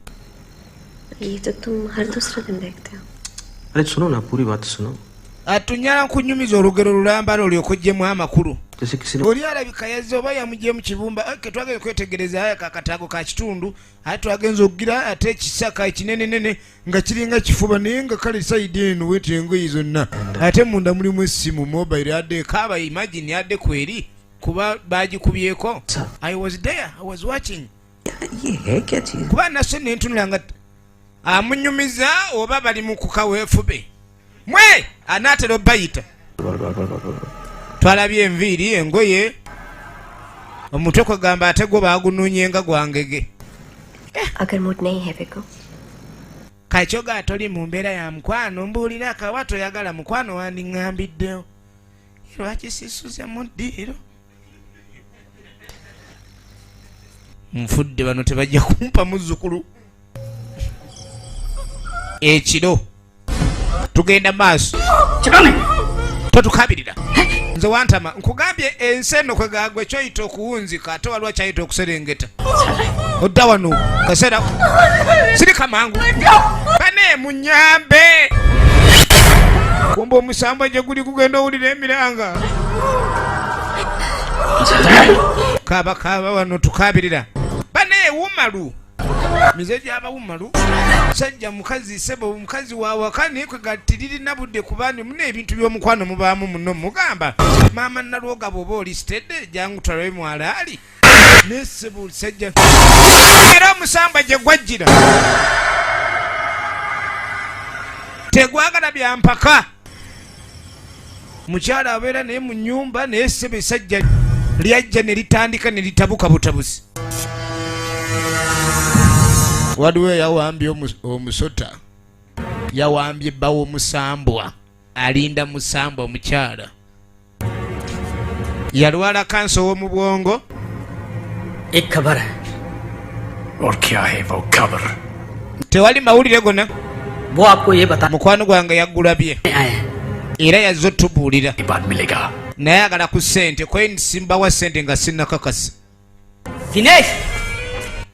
ये तो तुम हर दूसरे दिन देखते हो।
अरे सुनो ना, पूरी बात सुनो।
Atunyala nkunyumiza olugero lulambala olyoke oggyemu amakulu.
जैसे किसी ने
Oli alabika yazze oba yamuggye mu kibumba. Okay, twagenza okwetegereza aya kakataago ka kitundu, ate twagenza okugira ate ekisaka ekinenenene nga kiringa kifuba naye nga kale sayidi eno wetyo engoye zonna ate munda mulimu essimu mobile adde kaaba. Imagine adde kweri kuba bagikubyeko. I was there, I was watching.
ये है क्या चीज?
Kuba naso nentunula nga amunyumiza oba bali mu kukaweefube mwe anaatera obbayita. Twalabye enviiri, engoye, omutwe kwegamba ate gwo baagunuunye nga gwangege.
अगर मूड नहीं है Beko.
Kakyoga toli mu mbeera ya mukwano, mbuulira akawa toyagala mukwano wandiŋŋambiddewo lwaki sisuze mu ddiiro. Nfudde bano tebajja kumpa muzzukulu. Ekiro tugenda maaso totukabirira nze wantama nkugambye ensi eno kwegagwe kyoyita okuwunzika ate waliwo kyayita okuserengeta. Odda wano kaseera sirika mangu bane munyambe kumba omusambwa gye guli gugenda owulira emiranga kaaba kaaba wano tukabirira bane wumalu mize gy'abawumalu sajja mukazi sebo omukazi wawaka naye kwega tiririna budde kubandi muna ebintu by'omukwano mubaamu muno mugamba maama Nalwoga bw'oba oli sitedde jangu twalabe mwalaali naye sebo sajja era omusamba gye gwajjira tegwagala bya mpaka. Mukyala abeera naye mu nnyumba naye sebo essajja lyajja ne litandika ne litabuka butabusi. Waliwo yawambye omusota, yawambye bba w'omusambwa alinda musambwa omukyala yalwala kansa ow'omu bwongo.
एक खबर है।
और क्या है वो खबर?
Tewali mawulire gonna.
वो आपको ये बताने
Mukwano gwange yaggulabye
आए हैं।
Era yazze otubuulira
बाद मिलेगा।
Naye agala ku ssente kwe nsimbawa ssente nga sinnakakasa.
Dinesh.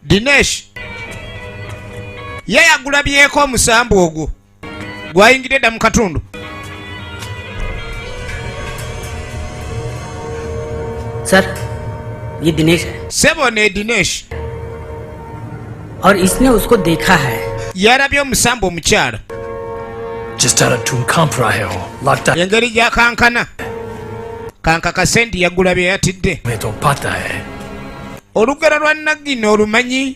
Dinesh ye yagulabyeko omusambu ogwo gwayingidde dda mu katundu.
Sir ये दिनेश है।
Sebo ne Dinesh.
और इसने उसको देखा है।
Yalabye omusambu omukyala.
जिस तरह तुम कांप रहे हो लगता
Engeri gyakankana kankakase nti yagulabye yatidde.
मैं तो पता है।
Olugero lwa Nagino olumanyi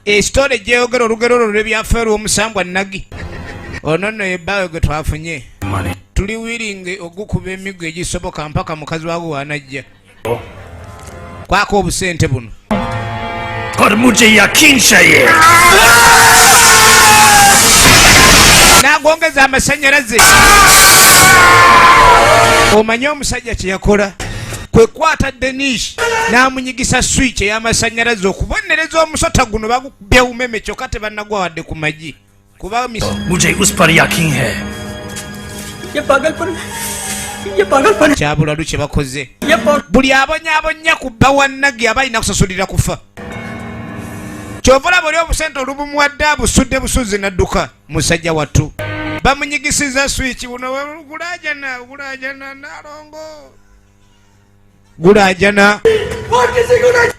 esitole gyeyogera olugero olwo lw'ebyaffe olw'omusambwa Nagi ono nno yebbaawe gwe twafunye
Money.
Tuli wiringe ogukuba emiggo egisoboka mpaka mukazi wago wanajja kwako obusente buno.
पर मुझे यकीन चाहिए।
Nagongeza amasanyalaze. Omanye omusajja kye yakola kwe kwata Danish n'amunyigisa switch ey'amasannyalaze okubonereza omusota guno bagukubye umeme kyokka tebannagwa wadde ku magi. Kuba
मुझे उस पर यकीन है।
ये पागलपन, ये पागलपन
kyabulalu kye bakoze. Buli abonyaabonya ku bba wa Nagi aba alina kusasulira kufa. Kyova olaba oli obusente olubumuwadde abusudde busuzi n'adduka. Musajja wattu bamunyigisiza switch buno gulajana gulajana nalongo gulajana.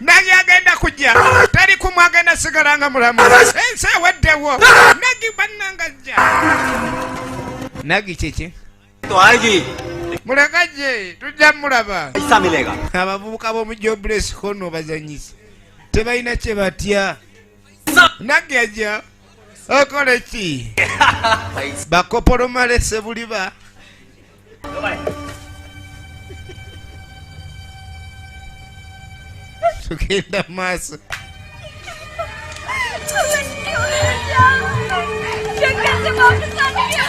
Nagi agenda kujja tali kumwe agenda sigala nga mulamu. Ensi eweddewo. Nagi bannanga ajja. Nagi kiki? Mulekajje tujja mulaba. Abavubuka b'omu Jobless kono bazanyisa tebalina kye batya. Nagi ajja okola ki? Bakopolomale sebuliba. Tugenda maaso.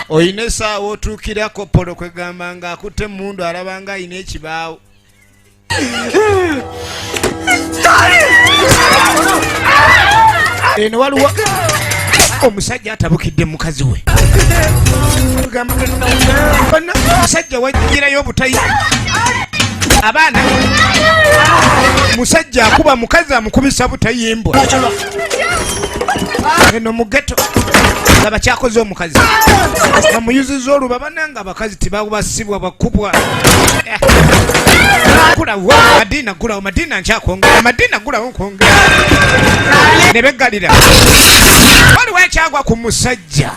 Oyina essaawa otuukira kopolo kwegamba nga akutte emmundu alaba nga ayina ekibaawo. Eno waliwo omusajja atabukidde mukazi we. Omusajja wajjirayo obutayi. Abaana musajja akuba mukazi amukubisa butayimbwa. Eno mu ghetto laba kyakoze omukazi. Bamuyuzizza oluba bannange abakazi tebabasibwa bakubwa. Gulawo Madina, gulawo Madina, nkyakwongera Madina, gulawo nkwongera. Ne beggalira. Waliwo ekyagwa ku musajja.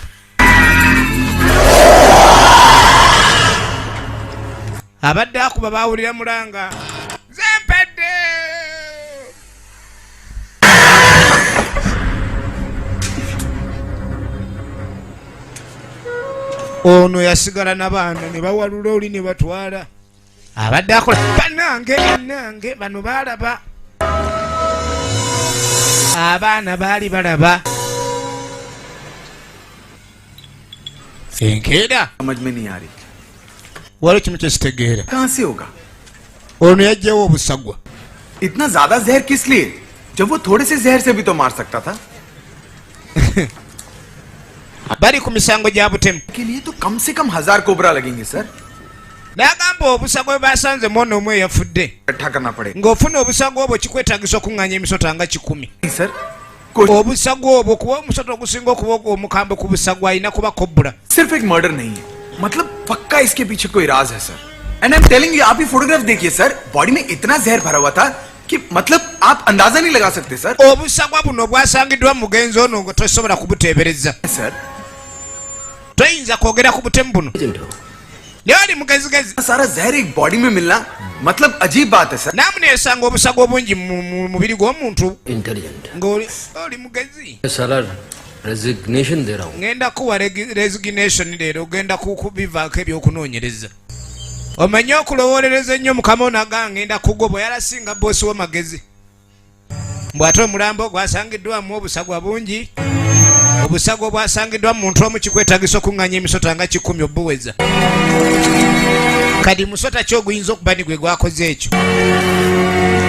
Abadde akuba baawulira mulanga. Zempedde. Ono yasigala n'abaana ne bawalula oli ne batwala. Abadde akola bannange bannange bano baalaba. Abaana baali balaba. Enkeera.
समझ में नहीं आ रही.
Waliwo kimu kye sitegeera.
कहाँ से होगा?
Ono yaggyewo obusagwa.
इतना ज्यादा जहर किस लिए? जब वो थोड़े से जहर से भी तो मार सकता था.
Bali ku misango gya butemu.
के लिए तो कम से कम 1000 कोबरा लगेंगे sir.
N'agamba obusagwa bwe basanze mwono omu eyafudde.
इकट्ठा करना पड़ेगा.
Ng'ofuna obusagwa obwo kikwetaagisa okuŋŋaanya emisota nga 10.
Sir.
Obusagwa obwo kuba omusota ogusinga okuba omukambwe ku busagwa alina kuba kobula.
सिर्फ एक मर्डर नहीं है, मतलब पक्का इसके पीछे कोई राज है sir. And I am telling you, आप ये फोटोग्राफ देखिए सर, बॉडी में इतना जहर भरा हुआ था कि मतलब आप अंदाजा नहीं लगा सकते sir.
Obusagwa buno bwasangiddwa mugenzi ono nga tosobola kubuteebereza.
Sir
toyinza kwogera ku butemu buno. Naye oli mugezigezi.
सारा जहर एक बॉडी में मिलना मतलब अजीब बात है sir.
Naamuneesanga obusagwa obungi mu mubiri gw'omuntu.
Intelligent.
Ng'oli mugezi.
साला resignation दे रहा हूँ.
Ngenda kuwa resignation leero ogenda kubivaako ebyokunoonyereza. Omanyi okulowoolereza ennyo mukama ono agamba ngenda kugoba yalasinga boosi w'amagezi. Mbu ate omulambo gwasangiddwamu obusagwa bungi. Obusagwa obwasangiddwa mu muntu omu kikwetaagisa okuŋŋaanya emisota nga 10 obuweza. Kati musota ki oguyinza okuba ni gwe gwakoze ekyo?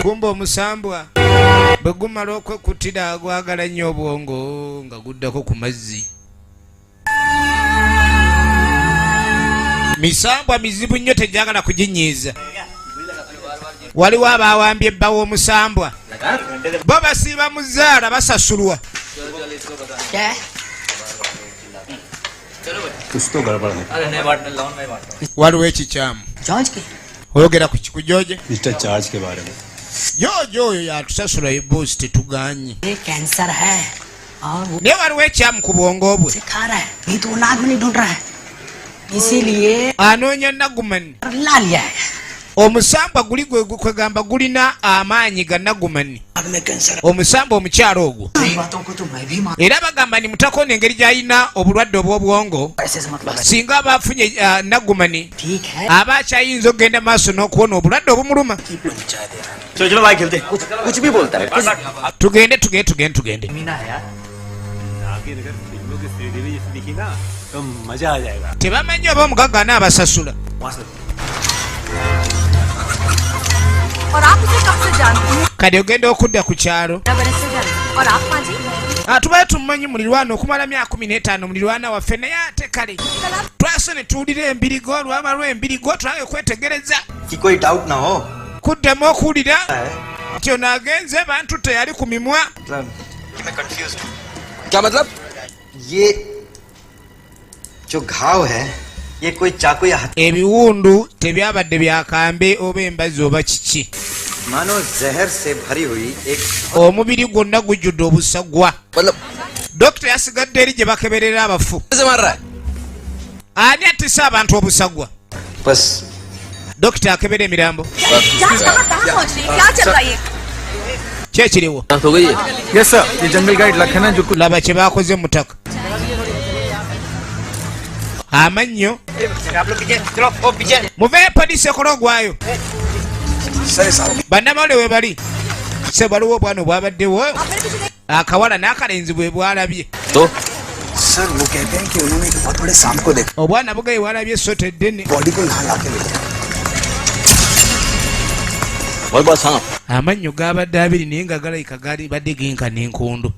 Kumbe omusambwa bwe gumala okwekuttira gwagala nnyo obwongo nga guddako ku mazzi. Misambwa mizibu nnyo tegyagala kuginyiiza. Waliwo abaawambye ebba w'omusambwa. Bo basiiba mu zzaala basasulwa. Waliwo ekikyamu. Oyogera ku George?
Mr. Charge के बारे में.
George oyo yatusasula eboosi tetuganye.
Cancer है और वो
Naye waliwo ekyamu ku bwongo bwe.
खा रहा है नहीं तो वो नागमणि ढूंढ रहा है इसीलिए
Anoonya Nagumani.
ला लिया है.
Omusambwa guli gwe kwegamba gulina amaanyi ga nagumani. Omusambwa omukyalo ogwo. Era bagamba ni mutako n'engeri gy'alina obulwadde obw'obwongo. Singa aba afunye nagumani, aba akyayinza okugenda maaso n'okuwona obulwadde obumuluma. Tugende tugende tugende tugende. Tebamanyi oba omugagga anaabasasula. Kati ogenda okudda ku kyalo. Tubaye tumumanyi mulirwana okumala myaka 15 mulirwana waffe, naye ate kale twase ne tuwulira embirigo, olwaba lw'embirigo twaye okwetegereza. Kuddamu okuwulira nti ono agenze bantu teyali ku mimwa. Ebiwundu tebyabadde byakambe oba embazi oba kiki. Omubiri gwonna gujjudde obusagwa. Dokita yasigadde eri gye bakeberera abafu. Ani attisa abantu obusagwa? Dokita akebera emirambo. Ki ekiriwo? Laba kye bakoze mu ttaka. Amannyo. Muveeyo poliisi ekola ogwayo. Bannamawulire we bali. Se waliwo obwana obwabaddewo akawala n'akalenzi bwe bwalabye. Obwana bugaye bwalabye essota eddene. Amannyo gabadde abiri naye nga galabika gaali badde genkana enkondo.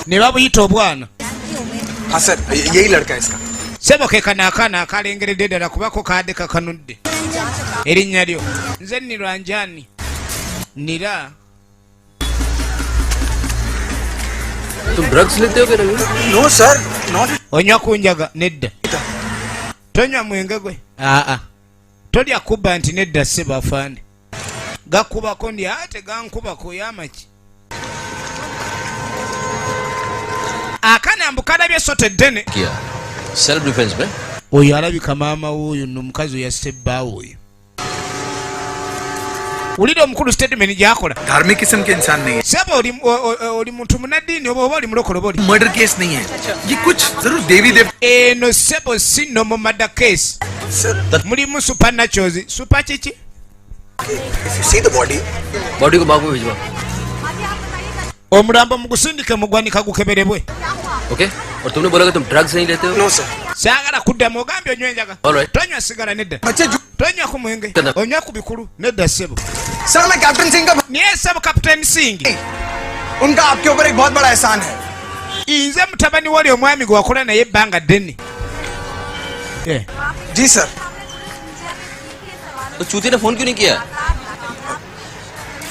Ne babuyita obwana. Sebo ke kano akaana akalengeredde ddala kubako kaadde kakanudde. Erinnya lyo nze Nirwanjani. Nira. Onywa ku njaga? Nedda. Tonywa mwenge gwe? Aa. Tolya kubba nti nedda ssebo afande. Gakubako ndi ate gankubako yamaki. Akana mbu kalabye essota eddene. Oyo alabika maama w'oyo nno omukazi oyo yasse bbaawe oyo. Wulira omukulu statement gy'akola.
धार्मिक किस्म के इंसान नहीं है।
Sebo oli muntu munnaddiini oba oba oli mulokole oba oli?
Murder case नहीं है ये, कुछ जरूर देवी देव।
Eno sebo si normal murder case. Mulimu supernaturals. Super kiki?
If you see the body,
body को बाग में भिजवा।
Omulambo mugusindike mu ggwanika gukeberebwe.
Okay, और तुमने बोला कि तुम ड्रग्स नहीं लेते हो?
No sir.
Saagala kuddamu, ogambye onywa enjaga.
All right.
Tonywa sigala nedda.
बच्चे जो-
Tonywa ku mwenge.
Nedda.
Onywa ku bikulu nedda ssebo.
Sir मैं कैप्टन सिंह का
Naye ssebo Captain Singh,
उनका आपके ऊपर एक बहुत बड़ा एहसान है।
nze mutabani w'oli omwami gwe wakola naye ebbanga ddene.
Ji sir.
तो चूती ने फोन क्यों नहीं किया?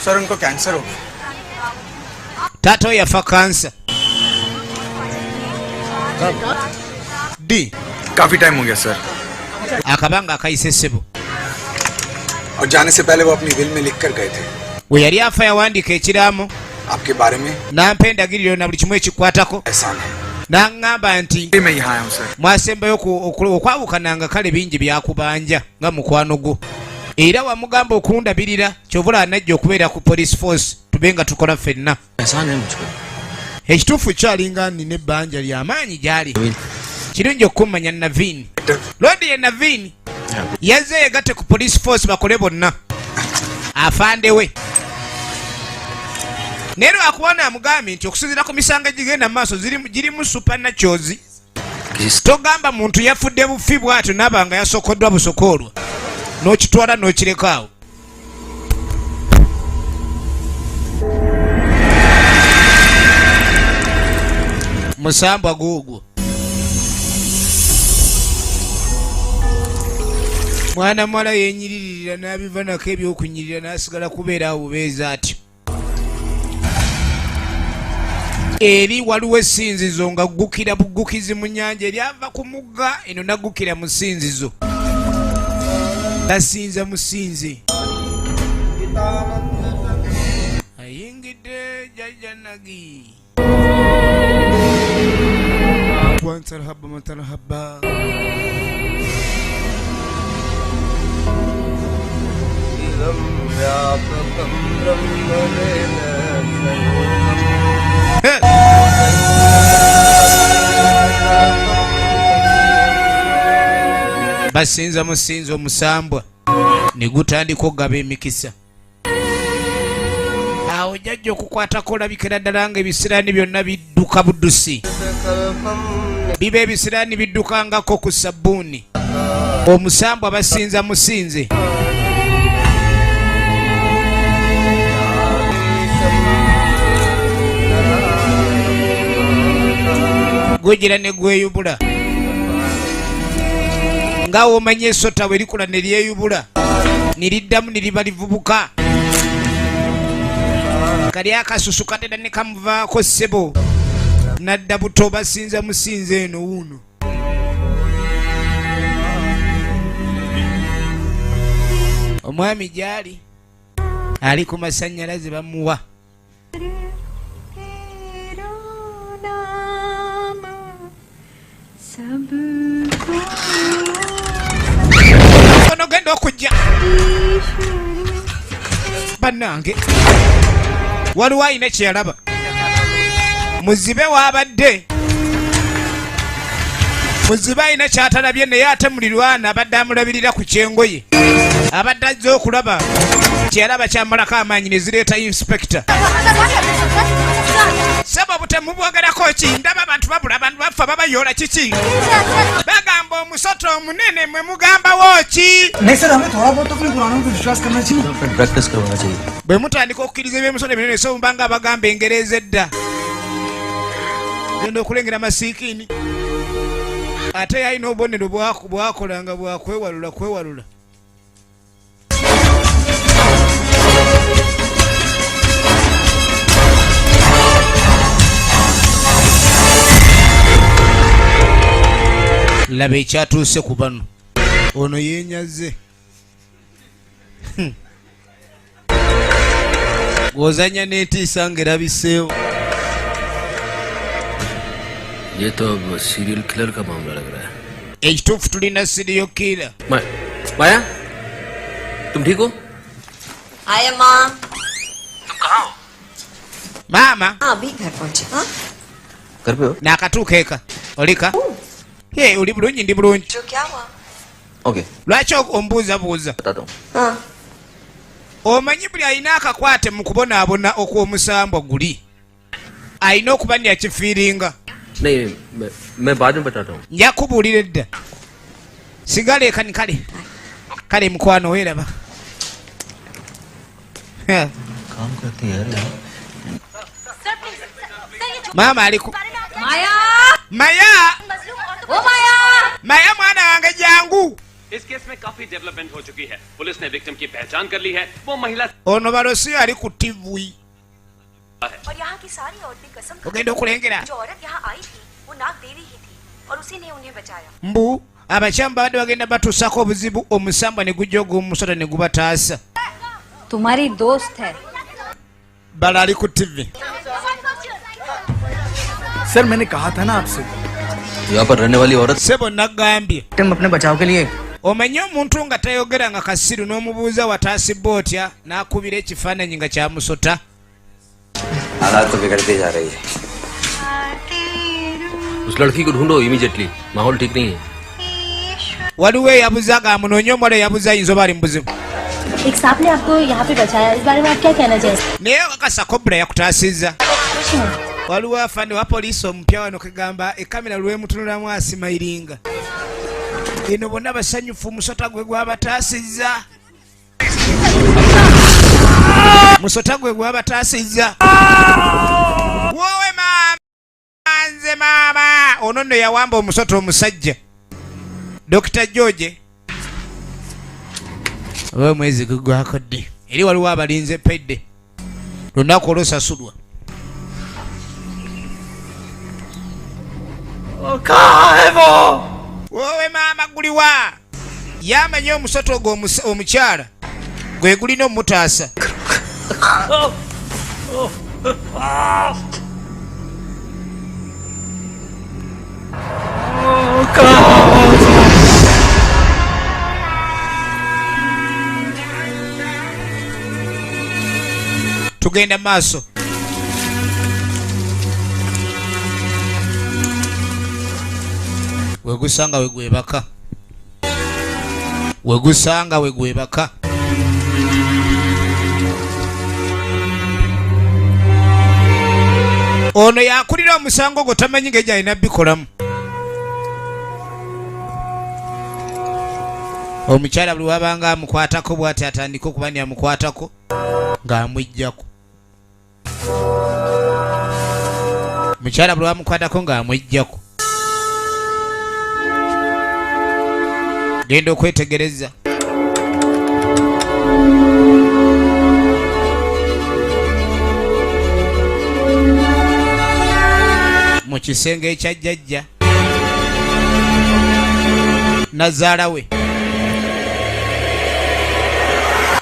सर उनको कैंसर हो गया।
Taata we yafa kansa. Ddi?
काफी टाइम हो गया सर।
Akabanga akayise ssebo.
और जाने से पहले वो अपनी will में लिख कर गए थे।
We yali afa yawandiika ekiraamo.
आपके बारे में
Nampa endagiriro na buli kimu ekikwatako.
एहसान है।
N'aŋŋamba nti
मैं यहाँ आया हूँ sir.
mwasembayo okwawukananga kale bingi byakubanja nga mukwano gwo. Era wamugamba okundabirira kyova olaba najja okubeera ku police force tube nga tukola ffenna.
एहसान है मुझ पर।
Ekituufu kyalinga nina ebbanja ly'amaanyi gy'ali. Kirungi okummanya Naveen. Lodi ye Naveen yazze yegatte ku police force bakole bonna. Afande we. Naye lwakuba amugambye nti okusinziira ku misango egigenda mu maaso girimu supernaturals. Togamba muntu yafudde bufi bw'atyo n'aba nga yasokoddwa busokoolwa. N'okitwala n'okireka awo. Musambwa guugwo. Mwana muwala yeenyiririra n'abiva nako ebyokunyirira n'asigala kubeera awo bubeezi atyo. Eri waliwo essinzizo nga ggukira buggukizi mu nnyanja, eri ava ku mugga eno n'aggukira mu ssinzizo. Tasinza musinze. Ayingidde jjajja Nagi. Wantarhaba matarhaba. Basinza musinza omusambwa ne gutandika okugaba emikisa. Awo jjajja okukwatako olabikira ddala nga ebisiraani byonna bidduka buddusi. Biba ebisiraani biddukangako ku sabbuuni. Omusambwa basinza musinze. Gugira ne gweyubula. Nga w'omanyi esota bwe likula ne lyeyubula, ne liddamu ne liba livubuka. Kali akasusu katera ne kamuvaako ssebo. Nadda buto basinza musinze eno wuuno. Omwami gy'ali ali ku masannyalaze bamuwa. Ono genda okujja bannange, waliwo alina kye yalaba. Muzibe w'abadde, muzibe alina ky'atalabye, naye ate mulirwana abadde amulabirira ku kyengoye, abadde azze okulaba kyeyalaba kyamalako amaanyi ne zireeta inspector. Sebo butemu bwogerako ki? Ndaba abantu babula, abantu bafa, babayoola kiki? Bagamba omusota omunene, mwe mugambawo ki?
नहीं सर, हमें थोड़ा बहुत तो अपने पुरानों पे विश्वास करना चाहिए।
Practice करवाना चाहिए।
Bwe mutandika okukkiriza eby'emisota eminene, so mubanga abagamba engero ez'edda. Genda okulengera masiikiini. Ate yalina obubonero bwakolanga bwakwewalula kwewalula. Laba ekyatuuse ku bano. Ono yeenyaze. Gw'ozannya n'entiisa ng'erabiseewo.
ये तो अब सीरियल किलर का मामला लग रहा है।
Ekituufu tulina serial killer.
माया, तुम ठीक हो?
हाय अम्मा।
Maama.
हाँ, अभी घर पहुंचे। हाँ?
घर पे हो?
Naakatuuka eka. Olika? Ye, oli bulungi, ndi bulungi.
जो क्या हुआ?
Okay.
Lwaki ombuuzabuuza?
बताता हूँ।
हाँ।
Omanyi buli alina akakwate mu kubonaabona okw'omusambwa guli alina okuba nyakifiiringa.
नहीं, मैं बाद में बताता हूँ।
Nja kubuulira edda. Sigala eka ni kale. Kale mukwano weeraba.
काम करती है यार।
Maama ali ku
Maya!
Maya!
ओ माया!
Maya mwana wange jangu.
इस केस में काफी डेवलपमेंट हो चुकी है। पुलिस ने विक्टिम की पहचान कर ली है। वो महिला
Ono balosi ali ku TV.
और यहाँ की सारी औरतें कसम
Ogenda okulengera.
जो औरत यहाँ आई थी वो नाग देवी ही थी और उसी ने उन्हें बचाया।
Mbu abakyamba babadde bagenda batuusako obuzibu, omusambwa ne gujja ogw'omusota ne gubataasa.
तुम्हारी दोस्त है।
Bala ali ku TV.
Sir, मैंने कहा था ना आपसे।
यहाँ पर रहने वाली औरत
Sebo nagambye.
तुम अपने बचाव के लिए
Omanyi omuntu nga tayogera nga kasiru n'omubuuza wataasibwa otya n'akubira ekifaananyi nga kyamusota.
हालात तो बिगड़ते जा रही है। उस लड़की को ढूंढो इमीडिएटली, माहौल ठीक नहीं है।
Waliwo eyabuza ng'amunoonye omuwala eyabuza ayinza oba ali mu buzibu.
एक सांप ने आपको यहाँ पे बचाया, इस बारे में आप क्या कहना चाहेंगे?
Naye kakasa kobula yakutaasizza. Waliwo afande wa poliisi omupya wano kegamba ekamera lw'emutunulamu asimayiringa. Eno bonna basanyufu omusota gwe gwabataasizza. Musota gwe gwabataasizza. Woowe maama, nze maama. Ono nno yawamba omusota omusajja. Dr. George. Oba omwezi gugwako ddi? Eri waliwo abalinze pedde. Lunaku olusasulwa. Woowe maama guliwa. Yamanya omusota ogwo omukyala gwe gulina omutaasa. Tugenda maaso. Wegusanga wegwebaka, wegusanga wegwebaka. Ono yakulira omusango gwo tamanyi ngeri gy'alina bikolamu. Omukyala buli wabanga amukwatako bw'ati atandika okuba ni amukwatako ng'amuggyako. Mukyala buli wamukwatako ng'amuggyako. Genda okwetegereza. Mu kisenge ekya jjajja nazaala we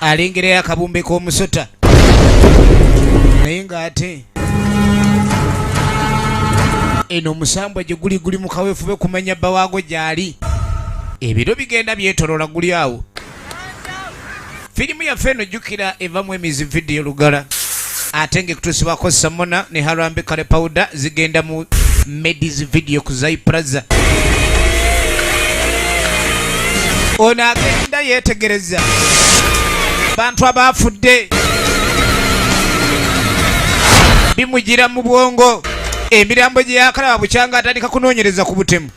alingirayo akabumbe k'omusota, naye ng'ate eno omusambwa gye guli guli mu kaweefube kumanya bba waago gy'ali. Ebiro bigenda byetoloola guli awo. Firimu yaffe eno jjukira evamu emizi vidiyo Lugala, ate ng'ekutuusibwako Samona ne Harambe Kale Powder, zigenda mu Medis Video ku Zai Plaza. Ono agenda yeetegereza bantu abaafudde, bimugira mu bwongo. Emirambo gye yakalaba bukyanga atandika kunoonyereza ku butemu.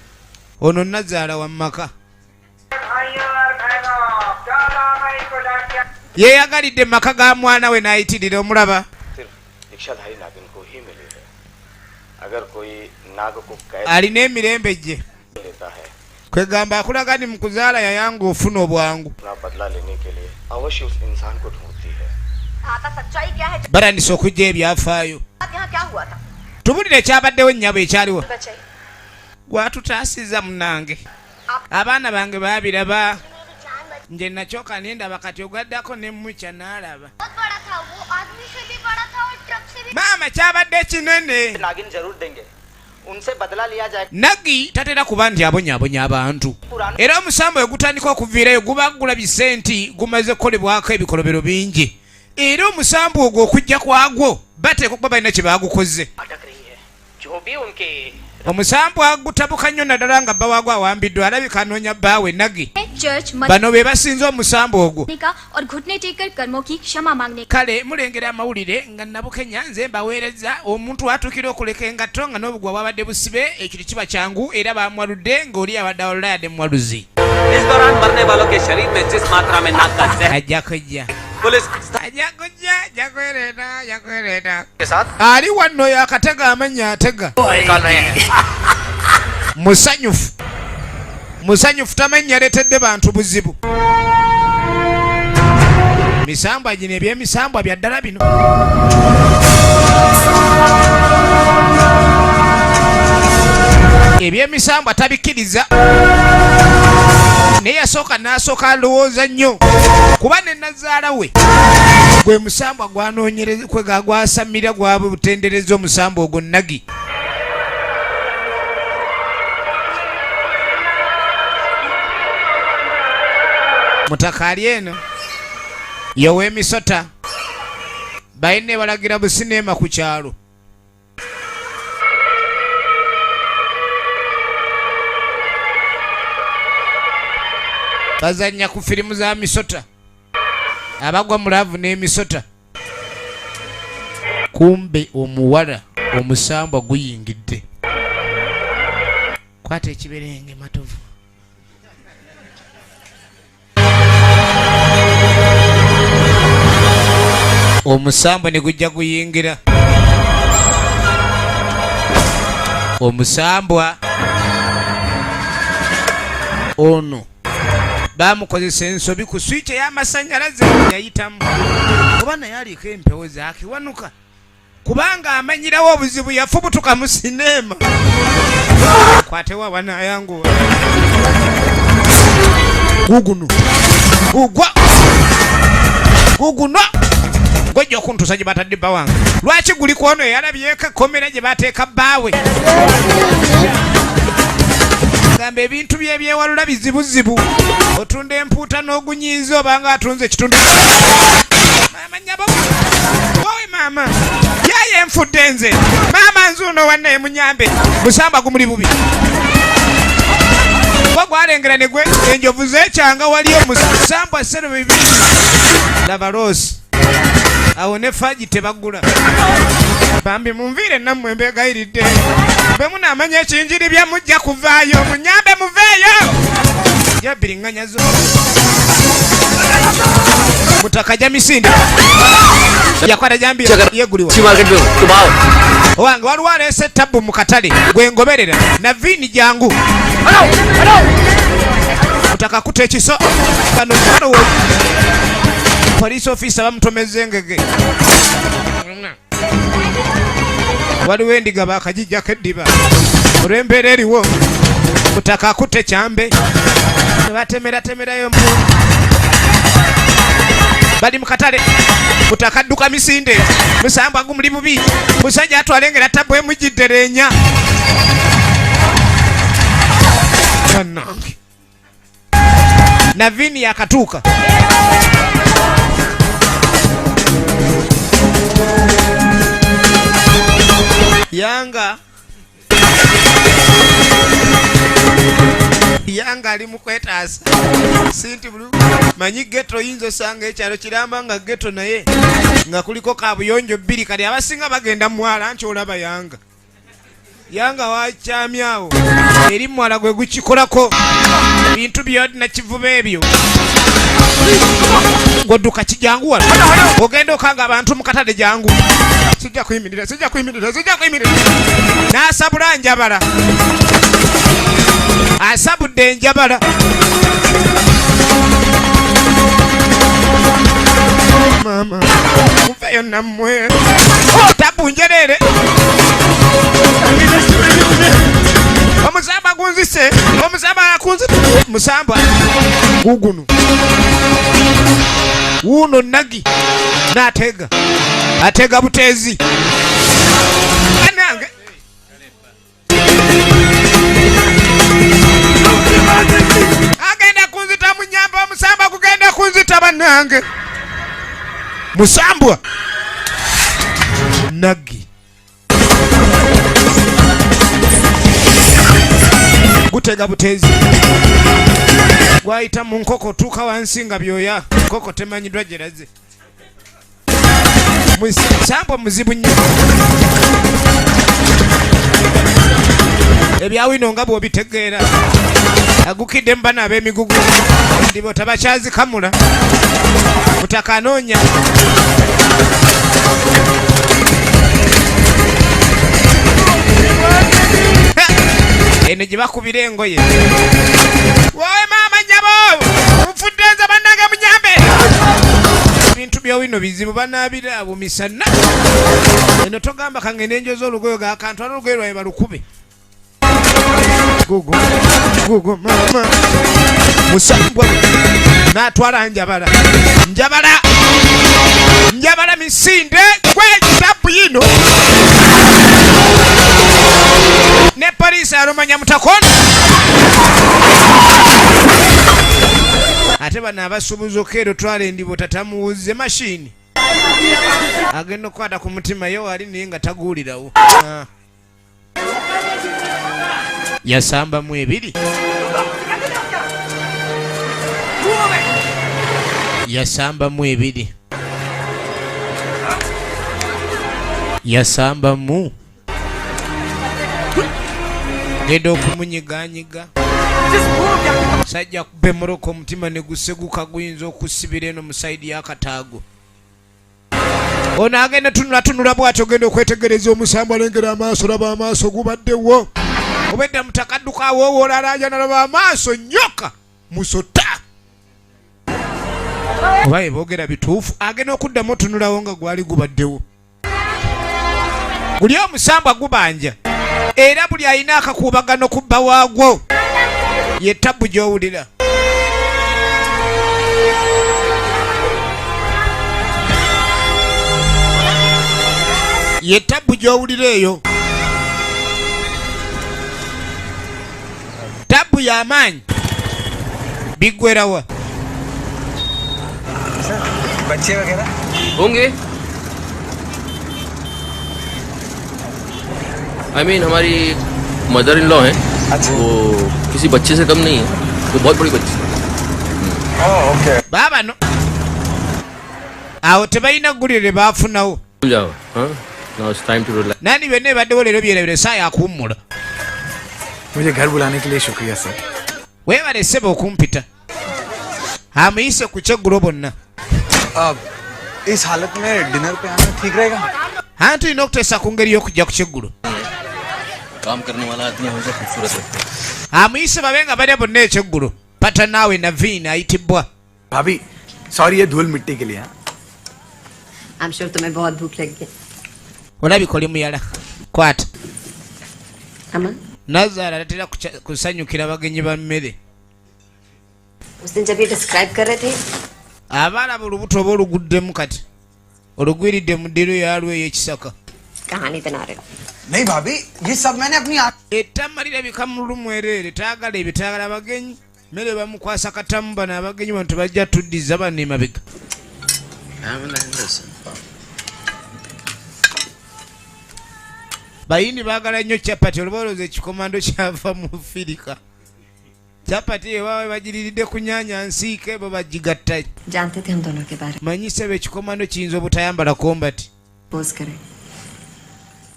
Ono nazaala wa maka yeeyagalidde mu maka ga mwana we n'ayitirira omulaba. Alina emirembe gye, kwegamba akulaga ni mu kuzaala yayanga ofuna obwangu. Batandise okujja ebyafaayo. Tubulire ekyabaddewo nnyabo ekyaliwo. Gwatutaasiza munange, abaana bange baabiraba, nje nakyoka nendaba kati ogaddako ne mukya n'alaba. Maama kyabadde kinene. Nagi tatera kuba nti abonyabonya abantu, era omusambo we gutandika okuviirayo guba gulabise nti gumaze kukolebwako ebikolobero bingi, era omusambo ogwo okujja kwagwo bateekwa okuba balina kye baagukoze. Omusambwa gutabuka nnyo naddala nga bba waagwo awambiddwa, alabika anoonya bbaawe Nagi. Bano be basinze omusambo ogwo. Kale mulengera amawulire nga Nabukenya nze mbaweereza omuntu atuukira okuleka engatto nga n'obugwa bwabadde busibe, ekyo tekiba kyangu, era bamwaludde ng'oli abadde awalula yadde muwaluzi. Ajja kujja. Ajja kujja, ajja kwereeta, ajja kwereeta. Ali wano yakatega amannya atega. Musanyufu. Musanyufu tamanyi yaleetedde bantu buzibu. Misambwa gino ebyemisambwa bya ddala bino. Ebyemisambwa tabikkiriza, naye yasooka n'asooka alowooza nnyo kuba ne nazaala we gwe musambwa gwanoonyereza kwe gwasamira gwabutendereza omusambwa ogwo Nagi. Mutaka ali eno yow'emisota balina balagira busineema ku kyalo. Bazannya ku firimu za misota, abagwa mu laavu n'emisota. Kumbe omuwala omusambwa guyingidde. Kwata ekiberenge matovu. Omusambwa ne gujja guyingira. Omusambwa ono bamukozesa ensobi ku switch ey'amasannyalaze yayitamu, oba naye aliko empewo zaakiwanuka kubanga amanyirawo obuzibu, yafubutuka mu sineema. Kwatewo abanayanguwa guguno gugwa guguno gwejja okuntuusa gye batadde bba wange. Lwaki guli ku ono eyalabyeko ekkomera gye bateeka bbaawe? Gamba ebintu bye byewalula bizibuzibu, otunda empuuta n'ogunyiiza obanga atunze ekitundu. Maama nnyabo, wowe maama. Nfudde nze maama nzuuno wannaye munyambe musamba gumuli bubi gwo gwalengera ne gwe enjovu zekyanga waliyo musambwa sero bibiri laba loosi awo ne faji tebagula bambi munviire nammwe mbeegayiridde bwe munaamanya ekinjiri bya mujja kuvaayo munyambe muveeyo jabiriŋŋanya zo mutaka ja misinde yakwata jambi yeguliwa owange waliwo aleese tabbu mu katale gwe ngoberera Navini jangu mutaka kuta ekiso kano waliwo police officer bamutomeza engege waliwo endiga bakagijjako eddiba olw'embeera eriwo mutaka akutte ekyambe nebatemeratemerayo mpu bali mu katale mutaka adduka misinde musambwa gumuli bubi musajja atwalengera tabbu emujjidde enya bannange Navini yakatuuka yanga yanga ali mu kwetaasa sinti bulu manyi ghetto oyinza osanga ekyalo kiramba nga ghetto naye nga kuliko kabuyonjo bbiri kati abasinga bagenda mwala nti olaba yanga yanga wakyamyawo eri mwala gwe gukikolako bintu byonna kivuba ebyo godduka kijangu wano ogenda okanga abantu mu katale jangu sijja kuyimirira sijja kuyimirira sijja kuyimirira n'asabula njabala asabudde enjabala maama muveeyo nammwe tabu njereere omusamba gunzise omusamba akunzise musamba guguno wuuno nagi n'atega atega buteezi anange agenda kunzita munyamba omusamba gugenda kunzita bannange musambwa nagi gutega buteezi gwayita mu nkoko tuuka wansi nga byoya nkoko temanyiddwa gyeraze musambwa muzibu nnyo ebyawino nga bw'obitegeera agukidde mu bana ab'emigugu ndibo tabakyazikamula mutaka anoonya eno gye bakubira engoye wowe maama nnyabo nfudde nze bannange munyambe ebintu byawino bizibu banaabira abo misana eno togamba kangende enjoza olugoye gakantwala olugoye lwaye balukube gugo gugo mama musambwa n'atwala njabala njabala njabala misinde gwe tabu yino ne poliisi alumanya mutakono ate bano abasuubuzi okeero twala endibo tatamuwuze mashini agenda okukwata ku mutima ye wali naye nga taguwulirawo yasambamu ebiri yasambamu ebiri yasambamu genda okumunyiganyiga sajja kuba emmotoka omutima ne guseguka guyinza okusibira eno mu sayidi y'akataago ono agenda tunulatunula bw'atyo ogenda okwetegereza omusambu alengera amaaso laba amaaso gubaddewo obedda mutakadduka awoowoola alaajana laba amaaso nyoka musota oba eboogera bituufu agenda okuddamu otunulawo nga gwali gubaddewo guli omusambwa gubanja era buli alina akakuubagano ku bba waagwo ye tabbu gy'owulira ye tabbu gy'owulira eyo tabbu y'amaanyi biggwerawa
बच्चे वगैरह
होंगे। I mean हमारी mother in law है। अच्छा। वो किसी बच्चे से कम नहीं है, वो बहुत बड़ी बच्ची।
Okay.
Baabano awo tebalina ggulire lye baafunawo.
जाओ। हाँ, now it's time to relax.
Nani byonna ebaddewo leero byerabire, saa yakuwummula.
मुझे घर बुलाने के लिए शुक्रिया sir.
Weebale ssebo okumpita. Amuyise ku kyeggulo bonna.
अब इस हालत में डिनर पे आना ठीक रहेगा?
Anti tulina okuteesa ku ngeri y'okujja ku kyeggulo.
काम करने वाला आदमी हमेशा खूबसूरत लगता है।
Amuyise babe nga balya bonna ekyeggulo. Pata naawe Naviini ayitibwa.
भाभी सॉरी ये धूल मिट्टी के लिए। हाँ?
I am sure तुम्हें बहुत भूख लगी है।
Olabika oli muyala, kwata.
अमन,
Nazaala tatera kusanyukira bagenyi ba mmere.
उस दिन जब ये डिस्क्राइब कर रहे थे,
Aba alaba olubuto oba oluguddemu kati olugwiridde mu ddiiro yalwo ey'ekisaka.
कहानी बना रहे हो।
नहीं भाभी ये सब मैंने अपनी आंख
Ettama lirabika mu lumu ereere, taagala ebyo, taagala bagenyi. Mmere bamukwasa katamu, bano abagenyi bano tebajja tuddiza bano emabega. Bayindi baagala nnyo capati, oluba olowooza ekikomando kyava mu Firika. Capati ewaabwe bagiriridde ku nnyanya nsiike, bo bagigatta.
जानते थे हम दोनों के बारे में।
Manyi ssebo, ekikomando kiyinza obutayambala kombati.
Pose करें।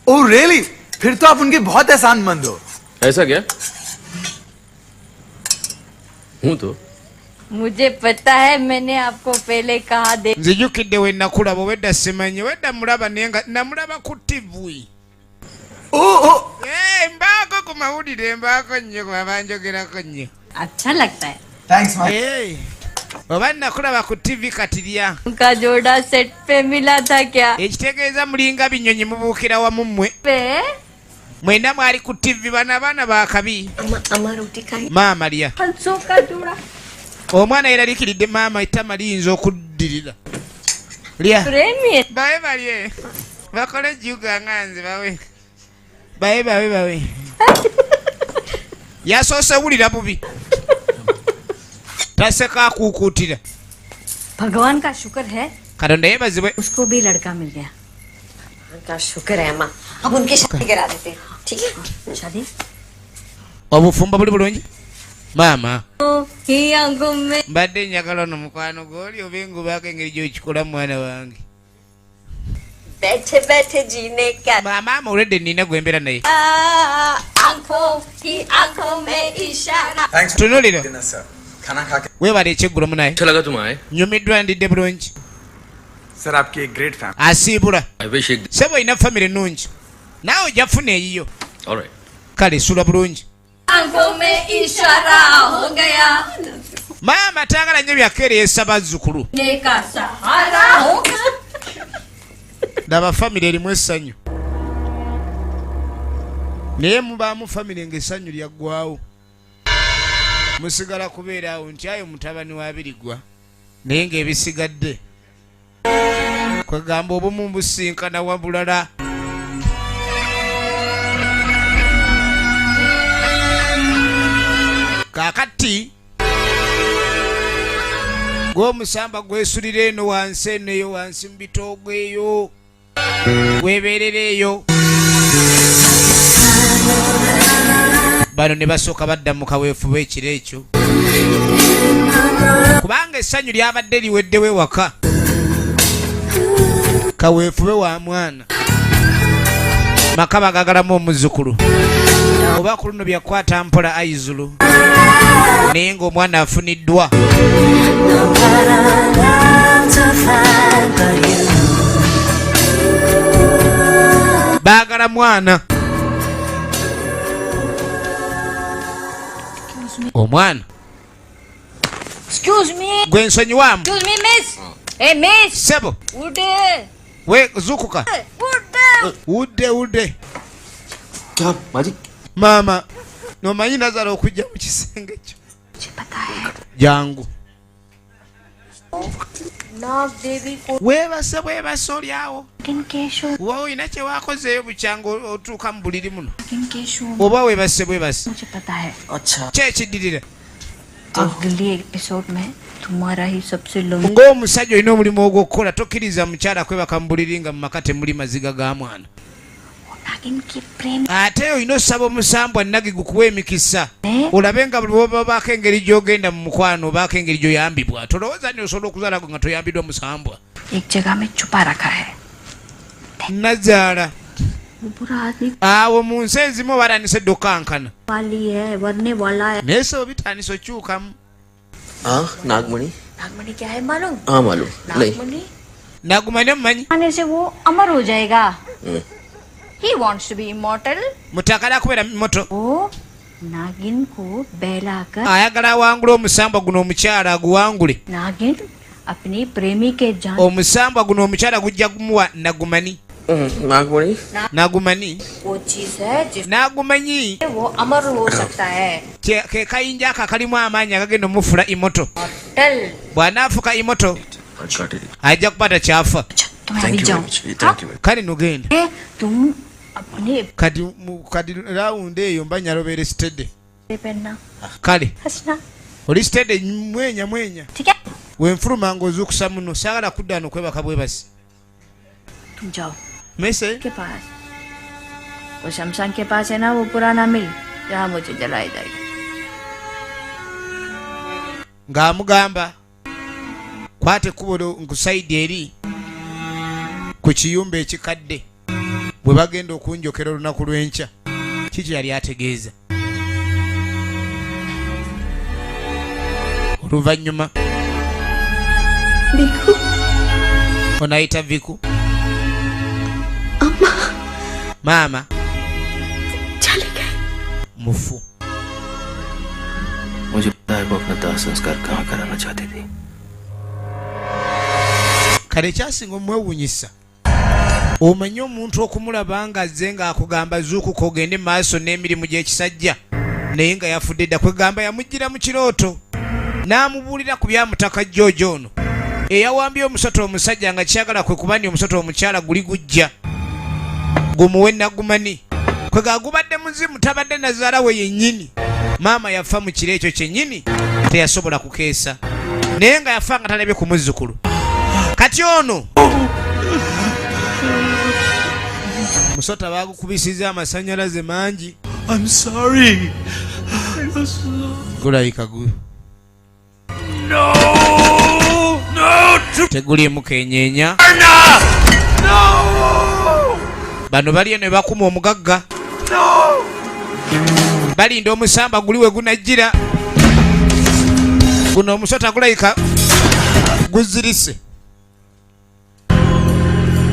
Oh really, फिर तो आप उनके बहुत एहसानमंद हो।
ऐसा क्या हूँ तो।
मुझे पता है मैंने आपको पहले कहा दे।
Nzijukidde we nakulaba, obwedda simanyi, wedda mulaba naye nga namulaba ku TV.
Oh oh.
Eh, mbaako ku mawulire, mbaako nnyo kuba banjogerako nnyo.
अच्छा लगता है।
Thanks माँ।
Eh, oba nakulaba ku TV kati lya.
उनका जोड़ा सेट पे मिला था क्या?
Ekitegeeza mulinga binyonyi, mubuukira wamu mmwe.
पे।
Mwena mwali ku TV, bano abaana bakabi.
अम्मा अम्मा रोटी खाए।
Maama lya.
हंसों का जोड़ा।
Omwana yeraliikiridde maama, ettama liyinza okuddirira. Lya.
प्रेमी है।
Bawe balye, bakole juga nga nze, bawe bawe bawe bawe. Yasoose wulira bubi, taseka, akuukuutira.
भगवान का शुक्र है,
Katonda yeebazibwe.
उसको भी लड़का मिल गया।
का शुक्र है अम्मा, अब उनकी शादी करा देते हैं, ठीक है?
शादी
Obufumbo buli bulungi maama.
ही आंखों में।
Mbadde njagala ono mukwano gwoli oba engubaako engeri gyokikola mwana wange.
बैठे बैठे जीने का।
Maama olwedde nina gwe mbeera naye.
आंखों की आंखों में इशारा।
Thanks
Tunuulira.
Dinner sir, खाना खा के।
Weebale ekyeggulo munaye.
अच्छा लगा तुम आए।
Nyumiddwa, ndidde bulungi.
Sir आपकी एक great family.
Asiibula.
I wish एक
Sebo olina famire nnungi, naawe ojja funa eyiyo.
Alright.
Kale sula bulungi.
आंखों में इशारा हो गया।
Maama taagala nnyo byakeera, yesaba bazzukulu.
ने का सहारा हो गया।
Laba famire erimu essanyu, naye mubaamu famire ng'essanyu lyaggwawo, musigala kubeera awo nti ayo mutabani wa Birigwa, naye ng'ebisigadde kwegamba obumu businkana wabulala. Kaakati gw'omusamba gwesulira eno wansi, eno eyo wansi mu bitoogo eyo weebeerera eyo. Bano ne basooka badda mu kaweefube ekiro ekyo, kubanga essanyu lyabadde liweddewo ewaka. Kaweefube wa mwana maka bagagalamu omuzzukulu, oba ku luno byakwata mpola aizulu, naye ng'omwana afuniddwa. Baagala mwana, omwana.
Excuse me.
Gwe nsonyiwamu.
Excuse me miss, ए miss.
Sebo.
उठे।
We zukuka.
उठे।
Wudde wudde.
क्या माजी?
Maama nomanyi nazala okujja mu kisenge kyo, jangu.
नाग देवी को
Weebase bwebase oli awo.
लेकिन Keshav,
Oba olina kyewakozeeyo bukyanga otuuka mu buliri muno.
लेकिन Keshav,
Oba weebase bwebase.
मुझे पता है।
अच्छा।
Ki ekiddirira?
अगले एपिसोड में तुम्हारा ही सबसे long
Ng'omusajja olina omulimu ogw'okukola, tokkiriza mukyala kwebaka mu buliri nga mu maka temuli maziga ga mwana.
इनके प्रेम
Ate olina osaba omusambwa nagi gukuwa emikisa, olabe nga buli bwobaako engeri gy'ogenda mu mukwano, obaako engeri gy'oyambibwa. Tolowooza nti osobola okuzaala gwe nga toyambiddwa musambwa.
एक जगह में छुपा रखा है।
Nazaala
वो बुरा आदमी
awo mu nsi ezimu batandise dde okukankana,
वाली है वरने वाला है।
Naye sebo bitandise okyukamu.
हाँ नागमणि।
नागमणि क्या है मालूम?
हाँ मालूम नहीं।
नागमणि
Nagumani omumanyi?
आने से वो अमर हो जाएगा। He wants to be immortal.
Mutakala kubeera moto.
वो नागिन को बहलाकर
Ayagala awangule omusambwa guno omukyala aguwangule.
नागिन अपनी प्रेमी के जान
Omusambwa guno omukyala gujja gumuwa nagumani.
नागमणि
Nagumani
वो चीज है जिससे
nagumanyi
वो अमर हो सकता है।
Ke kayinja ako akalimu amaanyi agagenda omufula imoto.
टल
Bw'anaafuka imoto ajja kukwata kyafa.
तुम अभी जाओ।
Thank you.
Kale nogenda.
ए, तुम अपने
Kati kati rawundi eyo mba nyalobeere sitedde.
पहनना
Kale
हंसना
oli sitedde mwenya mwenya.
ठीक है।
Wenfuluma ng'ozuukusa muno, saagala kudda no kwebaka bwebasi.
तुम जाओ
Mese
के पास, वो शमशान के पास है ना वो पुराना मिल जहाँ मुझे जलाया जाएगा।
Ng'amugamba kwata ekkubo nkusayidi eri ku kiyumba ekikadde bwe bagenda okunjokera olunaku lw'enkya. Kiki yali ategeeza? Oluvannyuma onayita Viku. Maama mufu.
मुझे पता है वो अपना दाह संस्कार कहाँ कराना चाहती थी।
Kale kyasinga omwewuunyisa, omanyi omuntu okumulaba nga azze ng'akugamba zuukuka ogende maaso n'emirimu gy'ekisajja, naye nga yafudde dda. Kwegamba yamuggira mu kirooto n'amubuulira ku byamutaka George ono eyawambye omusota omusajja nga kyagala kwe kuba ni omusota omukyala guli gujja gumuwe nagumani. Kwega gubadde muzimu, tabadde nazaala we yennyini. Maama yafa mu kiro ekyo kyennyini, teyasobola kukeesa, naye nga yafa nga talabye ku muzzukulu. Kati ono musota baagukubisiza amasannyalaze mangi.
I'm sorry.
Gulabika gu
No! No!
Teguliimu kenyeenya.
No!
Bano bali eno bakuma omugagga.
No!
Balinda omusamba guli we gunajjira. Guno omusota gulayika guzirise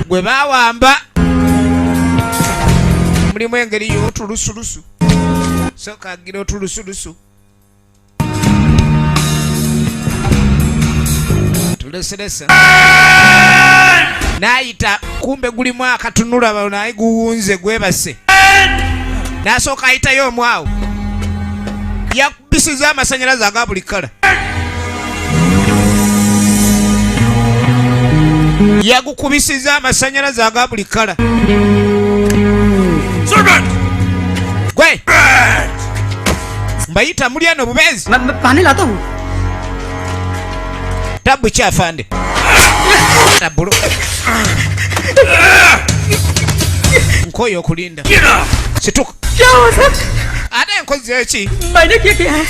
gwe baawamba. Mulimu engeri y'otulusulusu, soka agira otulusulusu tuleserese n'ayita, kumbe gulimu akatunula naye guwunze gwebase. N'asooka ayitayo omwawo, yakubisiza amasannyalaze aga buli kala, yagukubisiza amasannyalaze aga buli kala. Gwe mbayita muli eno bubenzi.
पानी लाता हूँ।
Tabu kyafande tabulo nkoyo okulinda situka. Ate enkoze eki?
मैंने क्या किया है?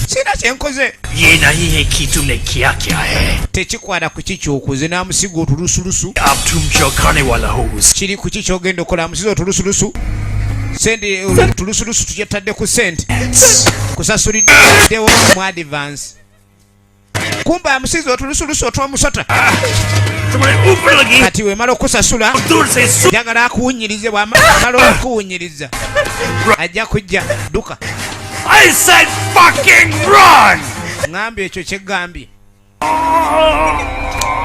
Sina kyenkoze.
ये नहीं है कि तुमने किया क्या है।
Tekikwata ku kikyokoze n'amusiga otulusulusu.
अब तुम जो करने वाला हो उस
Kiri ku kikyogenda okola, amusiza otulusulusu. Sente otulusulusu tukyetadde ku sente kusasuliddewo mu advance. Kumbe amusiza otulusulusu otw'omusota.
तुम्हारे ऊपर लगी
Kati wemala okusasula
दूर से सु
njagala akuwunyirize. Bw'amala okuwunyiriza ajja kujja dduka.
I said fucking run!
Ŋŋambye ekyo kyeggambye.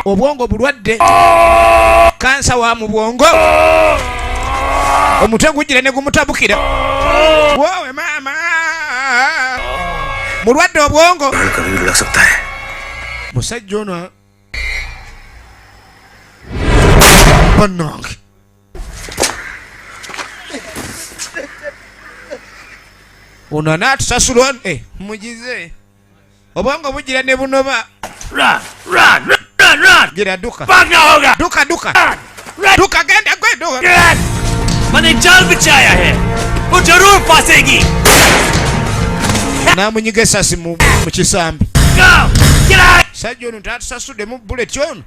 Obwongo bulwadde, kansa wa mu bwongo, omutwe gujjira ne gumutabukira. Woowe maama mulwadde obwongo.
कभी भी लग सकता है।
Musajja ono bannange ono anaatusasula mugize obwongo bugira ne bunoba.
Run, run, run, run!
Gira duka
भागना होगा।
Duka duka
Run,
duka genda gwe duka.
run! मैंने जाल बिछाया है वो जरूर फंसेगी
N'amunyiga esasi mu mu kisambi.
Go! Get out!
Sajja ono tatusasuddemu buleti ono.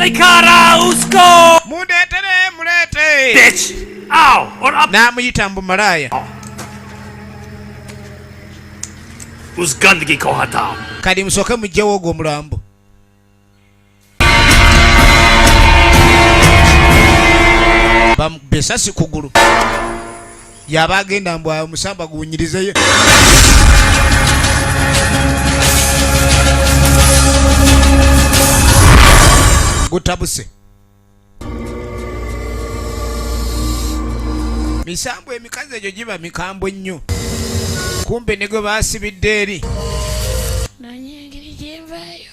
लेकर आओ उसको
Mundeetere, muleete.
Bitch! आओ और अब
N'amuyita mbu malaaya.
उस गंदगी को हटाओ
Kati musooke mugyewo ogwo omulambo. Bamukuba esasi kugulu. Yaba agenda mbu omusamba guwunyirizeyo. Gutabuse. Misambwa emikazi egyo giba mikambwe nnyo. Kumbe ne gwe baasibidde eri.
Noonya engeri gye nvaayo.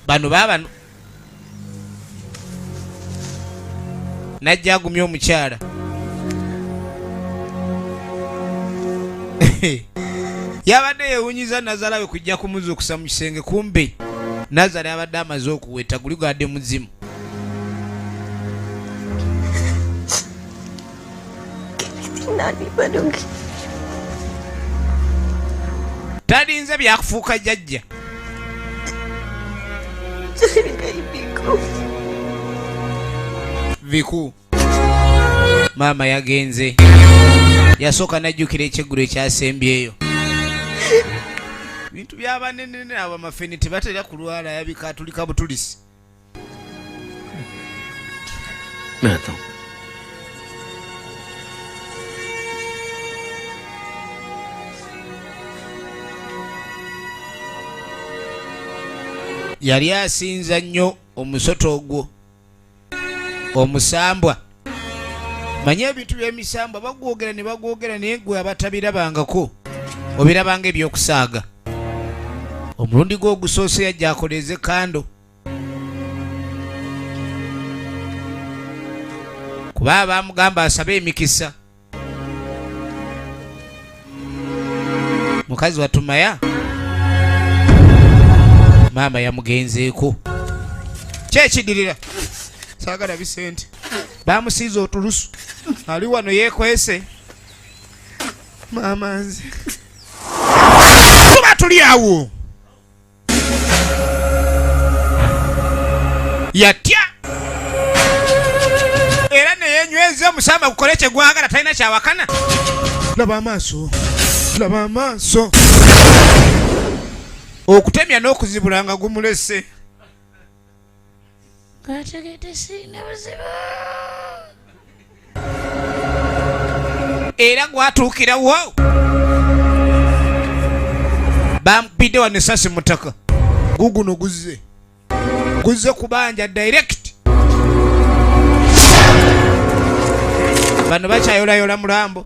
Bano baabano. Najja agumya omukyala. Yabadde yeewunyiza nazaala we kujja kumuzuukusa mu kisenge, kumbe nazaala yabadde amaze okuweta, guli gwadde muzimu.
नानी बनूंगी
Talinze byakufuuka jjajja.
चली गई Biku
Viku maama yagenze, yasooka n'ajjukira ekyeggulo ekyasembyeyo. Bintu by'abanenene abo amafeni tebatera kulwala, yabika atulika butulisi.
मैं आता हूँ
Yali asinza nnyo omusota ogwo omusambwa. Manye ebintu by'emisambwa bagwogera ne bagwogera, naye gwe abatabirabangako obirabanga ebyokusaaga. Omulundi gwe ogusoose yajja akoleeze kando, kuba baamugamba asabe emikisa. Mukazi watumaya maama yamugenzeeko. Kyekidirira saagala bisente, bamusiiza otulusu, ali wano yeekwese. Maama nze tuba tuli awo. Yatya era neyenyweza omusamba gukole kye gwagala, talina kyawakana. Laba amaaso, laba amaaso. Okutemya n'okuzibula nga gumulese.
Ngategedde sirina buzibu.
Era gwatuukirawo bamukubidde wano esasi mu ttaka. Guguno guzze, guzze kubanja direct. Bano bakyayolayola mulambo.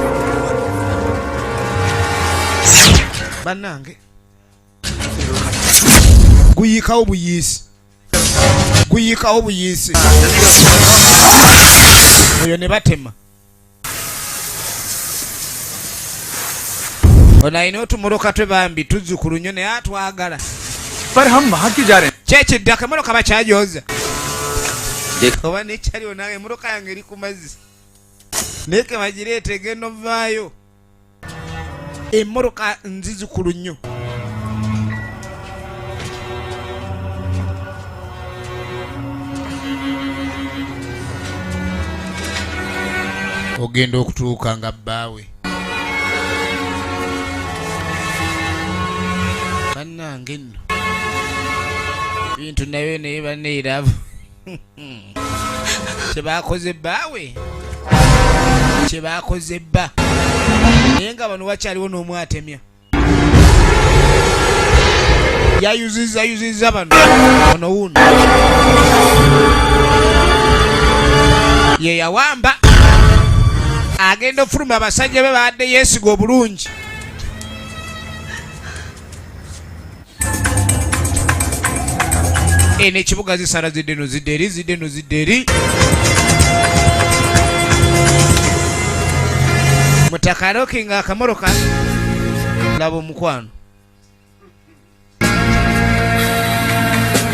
Bannange guyiikawo buyiisi, guyiikawo buyiisi. Oyo ne batema. Ono alina otumoloka twe bambi tuzzukulu nnyo naye atwagala.
पर हम वहां क्यों जा रहे हैं
Kyekiddako akamotoka bakyajoza oba nekyaliwo nange emmotoka yange eri ku mazzi, naye ke bagireeta egenda ovaayo. Emmotoka nzizukulu nnyo. Ogenda okutuuka nga bbaawe. Bannange nno bintu nabyo naye banneeraba kye baakoze bbaawe, kye baakoze bba, naye nga bano wakyaliwo n'omwatemya. Yayuzizza yuzizza bano, ono wuuno ye yawamba. Agenda ofuluma abasajja be baadde yeesiga obulungi. Eno ekibuga zisala zidde no zidde eri, zidde no zidde eri. Mutaka alokinga akamoroka, laba omukwano.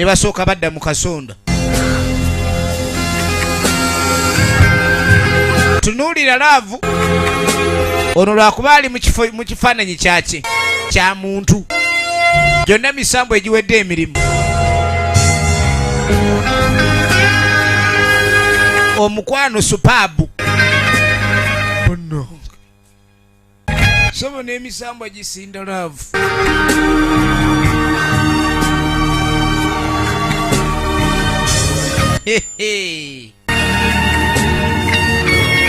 Ne basooka badda mu kasonda. Tunuulira love ono lwakuba ali mu kifaananyi kyaki kya muntu. Gyonna misambo egiwedde emirimu. Omukwano supaabu. Ono. Sobo n'emisambo gisinda love.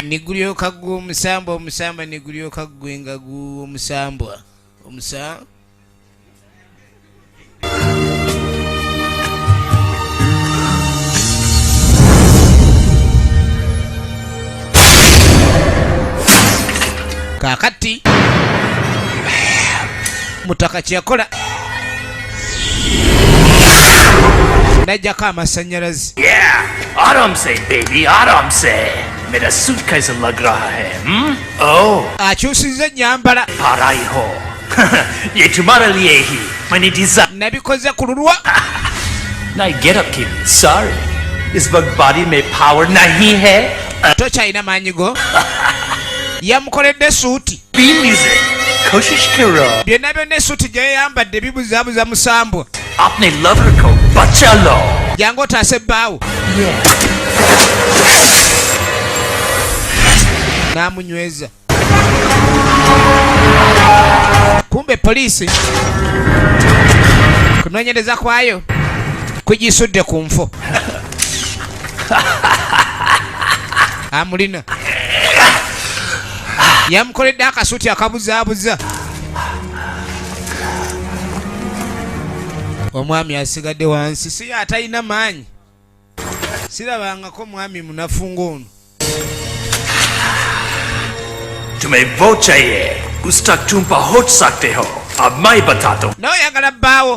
Nigulyoka gwe omusambwa omusambwa nigulyoka gwe nga gu omusambwa omusa Kakati mutaka kyeyakola najjako amasannyalaze.
Yeah, आराम से baby, आराम से. मेरा सूट कैसा लग रहा है? Oh.
Akyusizza ennyambala.
पढ़ाई हो. ये तुम्हारे लिए ही मैंने design.
Nabikoze ku lulwa.
नहीं get up kid, sorry. इस वक्त body में power नहीं है.
Tokyalina maanyi go. Yamukoledde suuti.
Be music. कोशिश करो.
Byonna byonna essuuti gye yayambadde bibuzaabuza musambwa.
अपने lover को बचा लो.
Jangu otaase bbaawo. N'amunyweza. Kumbe poliisi kunoonyereza kwayo kugisudde ku nfo. Amulina. Yamukoledde akasuuti akabuzaabuza. Omwami asigadde wansi si atalina maanyi. Sirabangako mwami munafu ng'ono.
तुम्हें वो चाहिए उस तक तुम पहुंच सकते हो अब मैं बताता हूँ
Nawe oyagala bbaawo.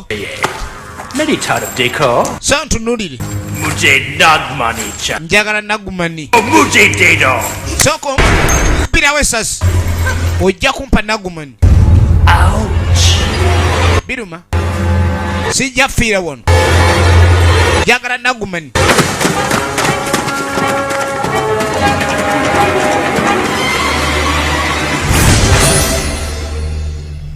मेरी तरफ देखो
So ntunuulire.
मुझे नागमणि चाहिए
Njagala Nagumani.
मुझे दे दो
Sooka ompirawo essasi. Ojja kumpa Nagumani. Biruma. Sijja fiira wano. Njagala Nagumani.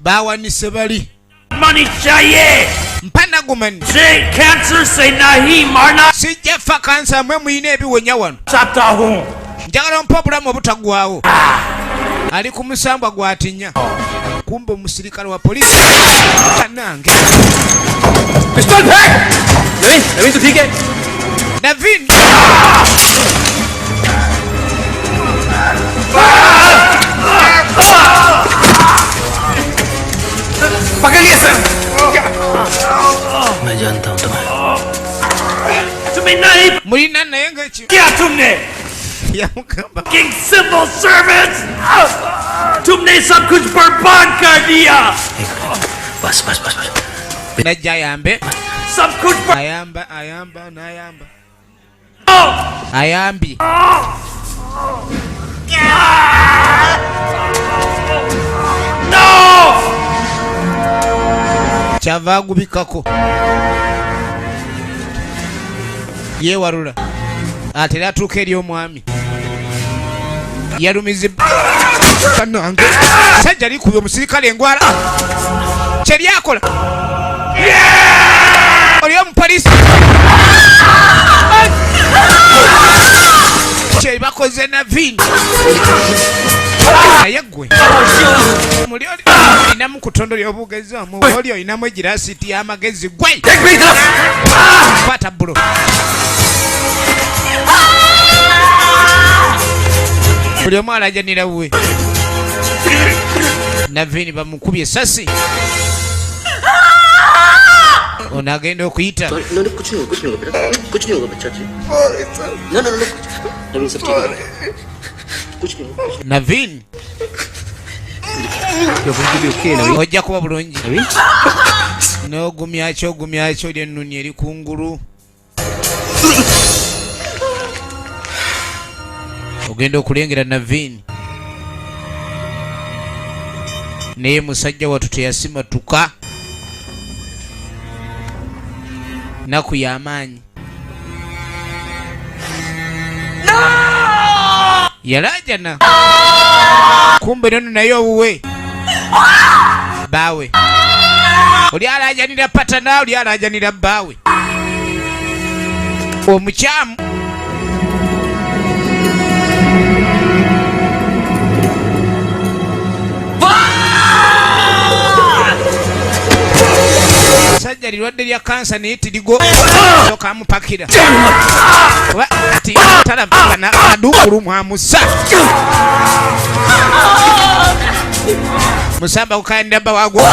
Bawanise bali.
मणि चाहिए
Mpa Nagumani.
मुझे कैंसर से नहीं मरना
Sijja fa kansa mwe muyina ebiwonya wano.
चाहता हूँ
Njagala ompa obulamu obutaggwaawo. Ali ku musambwa gw'atinya. Kumbe omusirikale wa poliisi. Kannange.
Pistol फेंक नवीन नवीन तो ठीक है
Naveen.
पकड़ लिया सर
मैं जानता हूँ तुम्हें
तुम्हें नहीं
Mulina naye nga ki
क्या तुमने
yamugamba.
King civil service तुमने सब कुछ बर्बाद कर दिया
बस बस बस बस
Najja ayambe.
सब कुछ
Ayamba ayamba n'ayamba. Ayambye.
No
Kyava agubikako. Yeewalula. Atera atuuka eri omwami. Yalumizibwa. Kannange. Sajja likubye omusirikale engwala. Kye lyakola. Oli omupoliisi. Kye bakoze Naveen. Naye ggwe. Muli olinamu ku ttondo ly'obugezaamu oli olinamu egirasiti y'amagezi gwe. Kwata bbulo. Buli omu alajanira wuwe. Naveen bamukubye essasi. Ono agenda okuyita.
No no कुछ नहीं होगा कुछ नहीं होगा बेटा कुछ नहीं होगा बच्चा जी no no no कुछ नवीन सब ठीक है कुछ नहीं होगा
Naveen ojja kuba bulungi. N'ogumyaki ogumyaki oli ennuni eri kungulu. Ogenda okulengera Naveen. Naye musajja wattu teyasimatuka. Naku y'amaanyi. Yalaajana kumbe nono naye owuwe baawe oli alaajanira patana, oli alaajanira bbaawe omukyamu. Sajja lirwadde lya kansa naye tirigo soka amupakira oba ati talabika na kadukulu mwamusa musamba kukayanira bba wagwo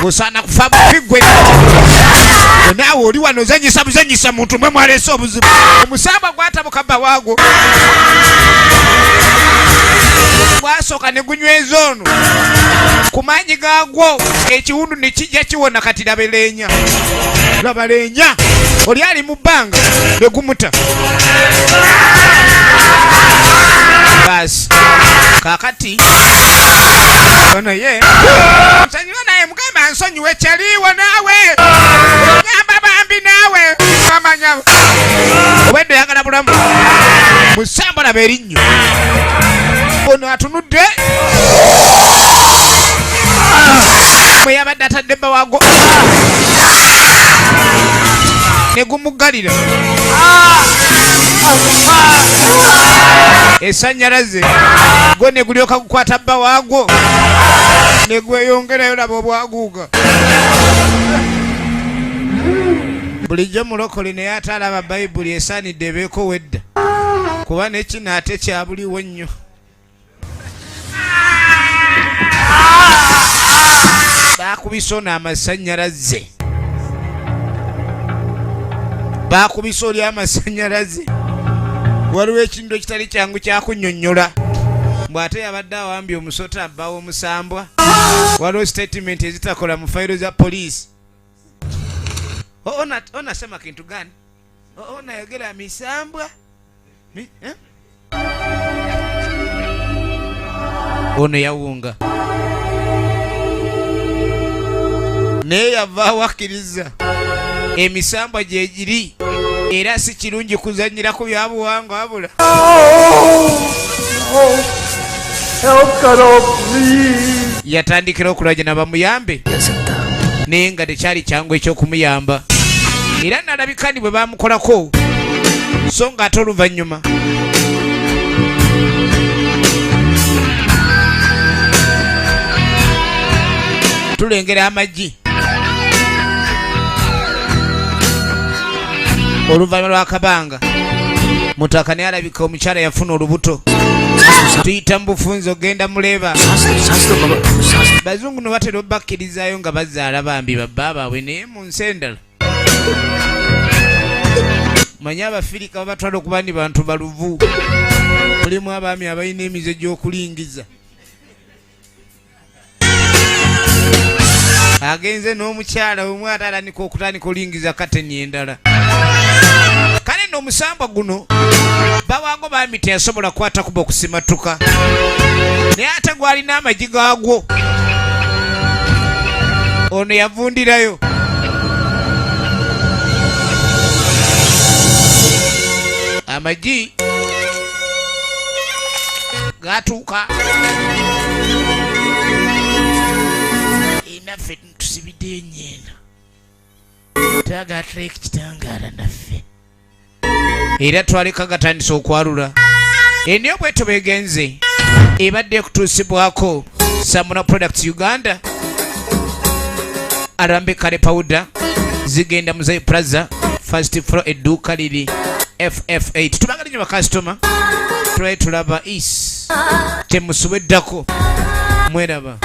gusaana kufa bupigwe naawe oli wano ozanyisa buzanyisa muntu mwe mwaleese obuzibu. Omusamba gwatabuka bba waagwo gwasooka ne gunyweza ono ku maanyi gaagwo ekiwundu ne kijja kiwona. Kati laba leenya, laba leenya oli ali mu bbanga ne gumuta. Baasi kaakati ono ye nsonyiwa naye mugamba nsonyiwe kyaliwo naawe gamba bambi naawe amanya obwedde oyagala bulamu musambo. Laba erinnyo ono atunudde bwe yabadde atadde bba waagwo ne gumuggalira esanyalaze gwo ne gulyoka gukwata bba waagwo ne gweyongerayo. Laba obwaguuga bulijjo mulokole naye ate alaba Bayibuli esaanidde ebeeko wedda kuba nekino ate kyabuliwo nnyo. Baakubisa ono amasannyalaze, baakubisa oli amasannyalaze. Waliwo ekintu ekitali kyangu kyakunnyonnyola bw'ate yabadde awambye omusota bbawo omusambwa. Waliwo statement ezitakola mu fayiro za poliisi. Onasema kintu gani? Onayogera misambwa, eh? Ono yawunga naye yavaawo akkiriza emisambwa gyegiri era si kirungi kuzanyira ku byabuwangwa wabula. Yatandikira okulajana bamuyambe naye nga tekyali kyangu ekyokumuyamba era nalabika ni bwe bamukolako so nga ate oluvannyuma tulengera amaggi oluvannyuma lw'akabanga mutaka naye alabika omukyala yafuna olubuto. Tuyita mu bufunze ogenda muleba bazungu no batera obakkirizaayo nga bazaala bambi babba baabwe naye mu nsi endala manye Abafirika babatwala okuba ni bantu baluvu. Mulimu abaami abalina emize gy'okulingiza agenze n'omukyala omu ate atandika okutandika olingiza kateni endala. Kale nno omusambwa guno bawango bambi teyasobola kukwata kuba okusimatuka naye ate gwalina amagi gaagwo ono yavundirayo amagi gatuuka enaffe tusibidde enyeena twagala tuleke kitangaala naffe era twaleka gatandise okwalula eniyo bwetyo begenze ebadde ekutuusibwako Samuna Products Uganda arambe kale powder zigenda Muzei Plaza first floor edduuka liri FF8. Tubagala nnyo bakasitoma tulaye tulaba is temusubeddako mweraba.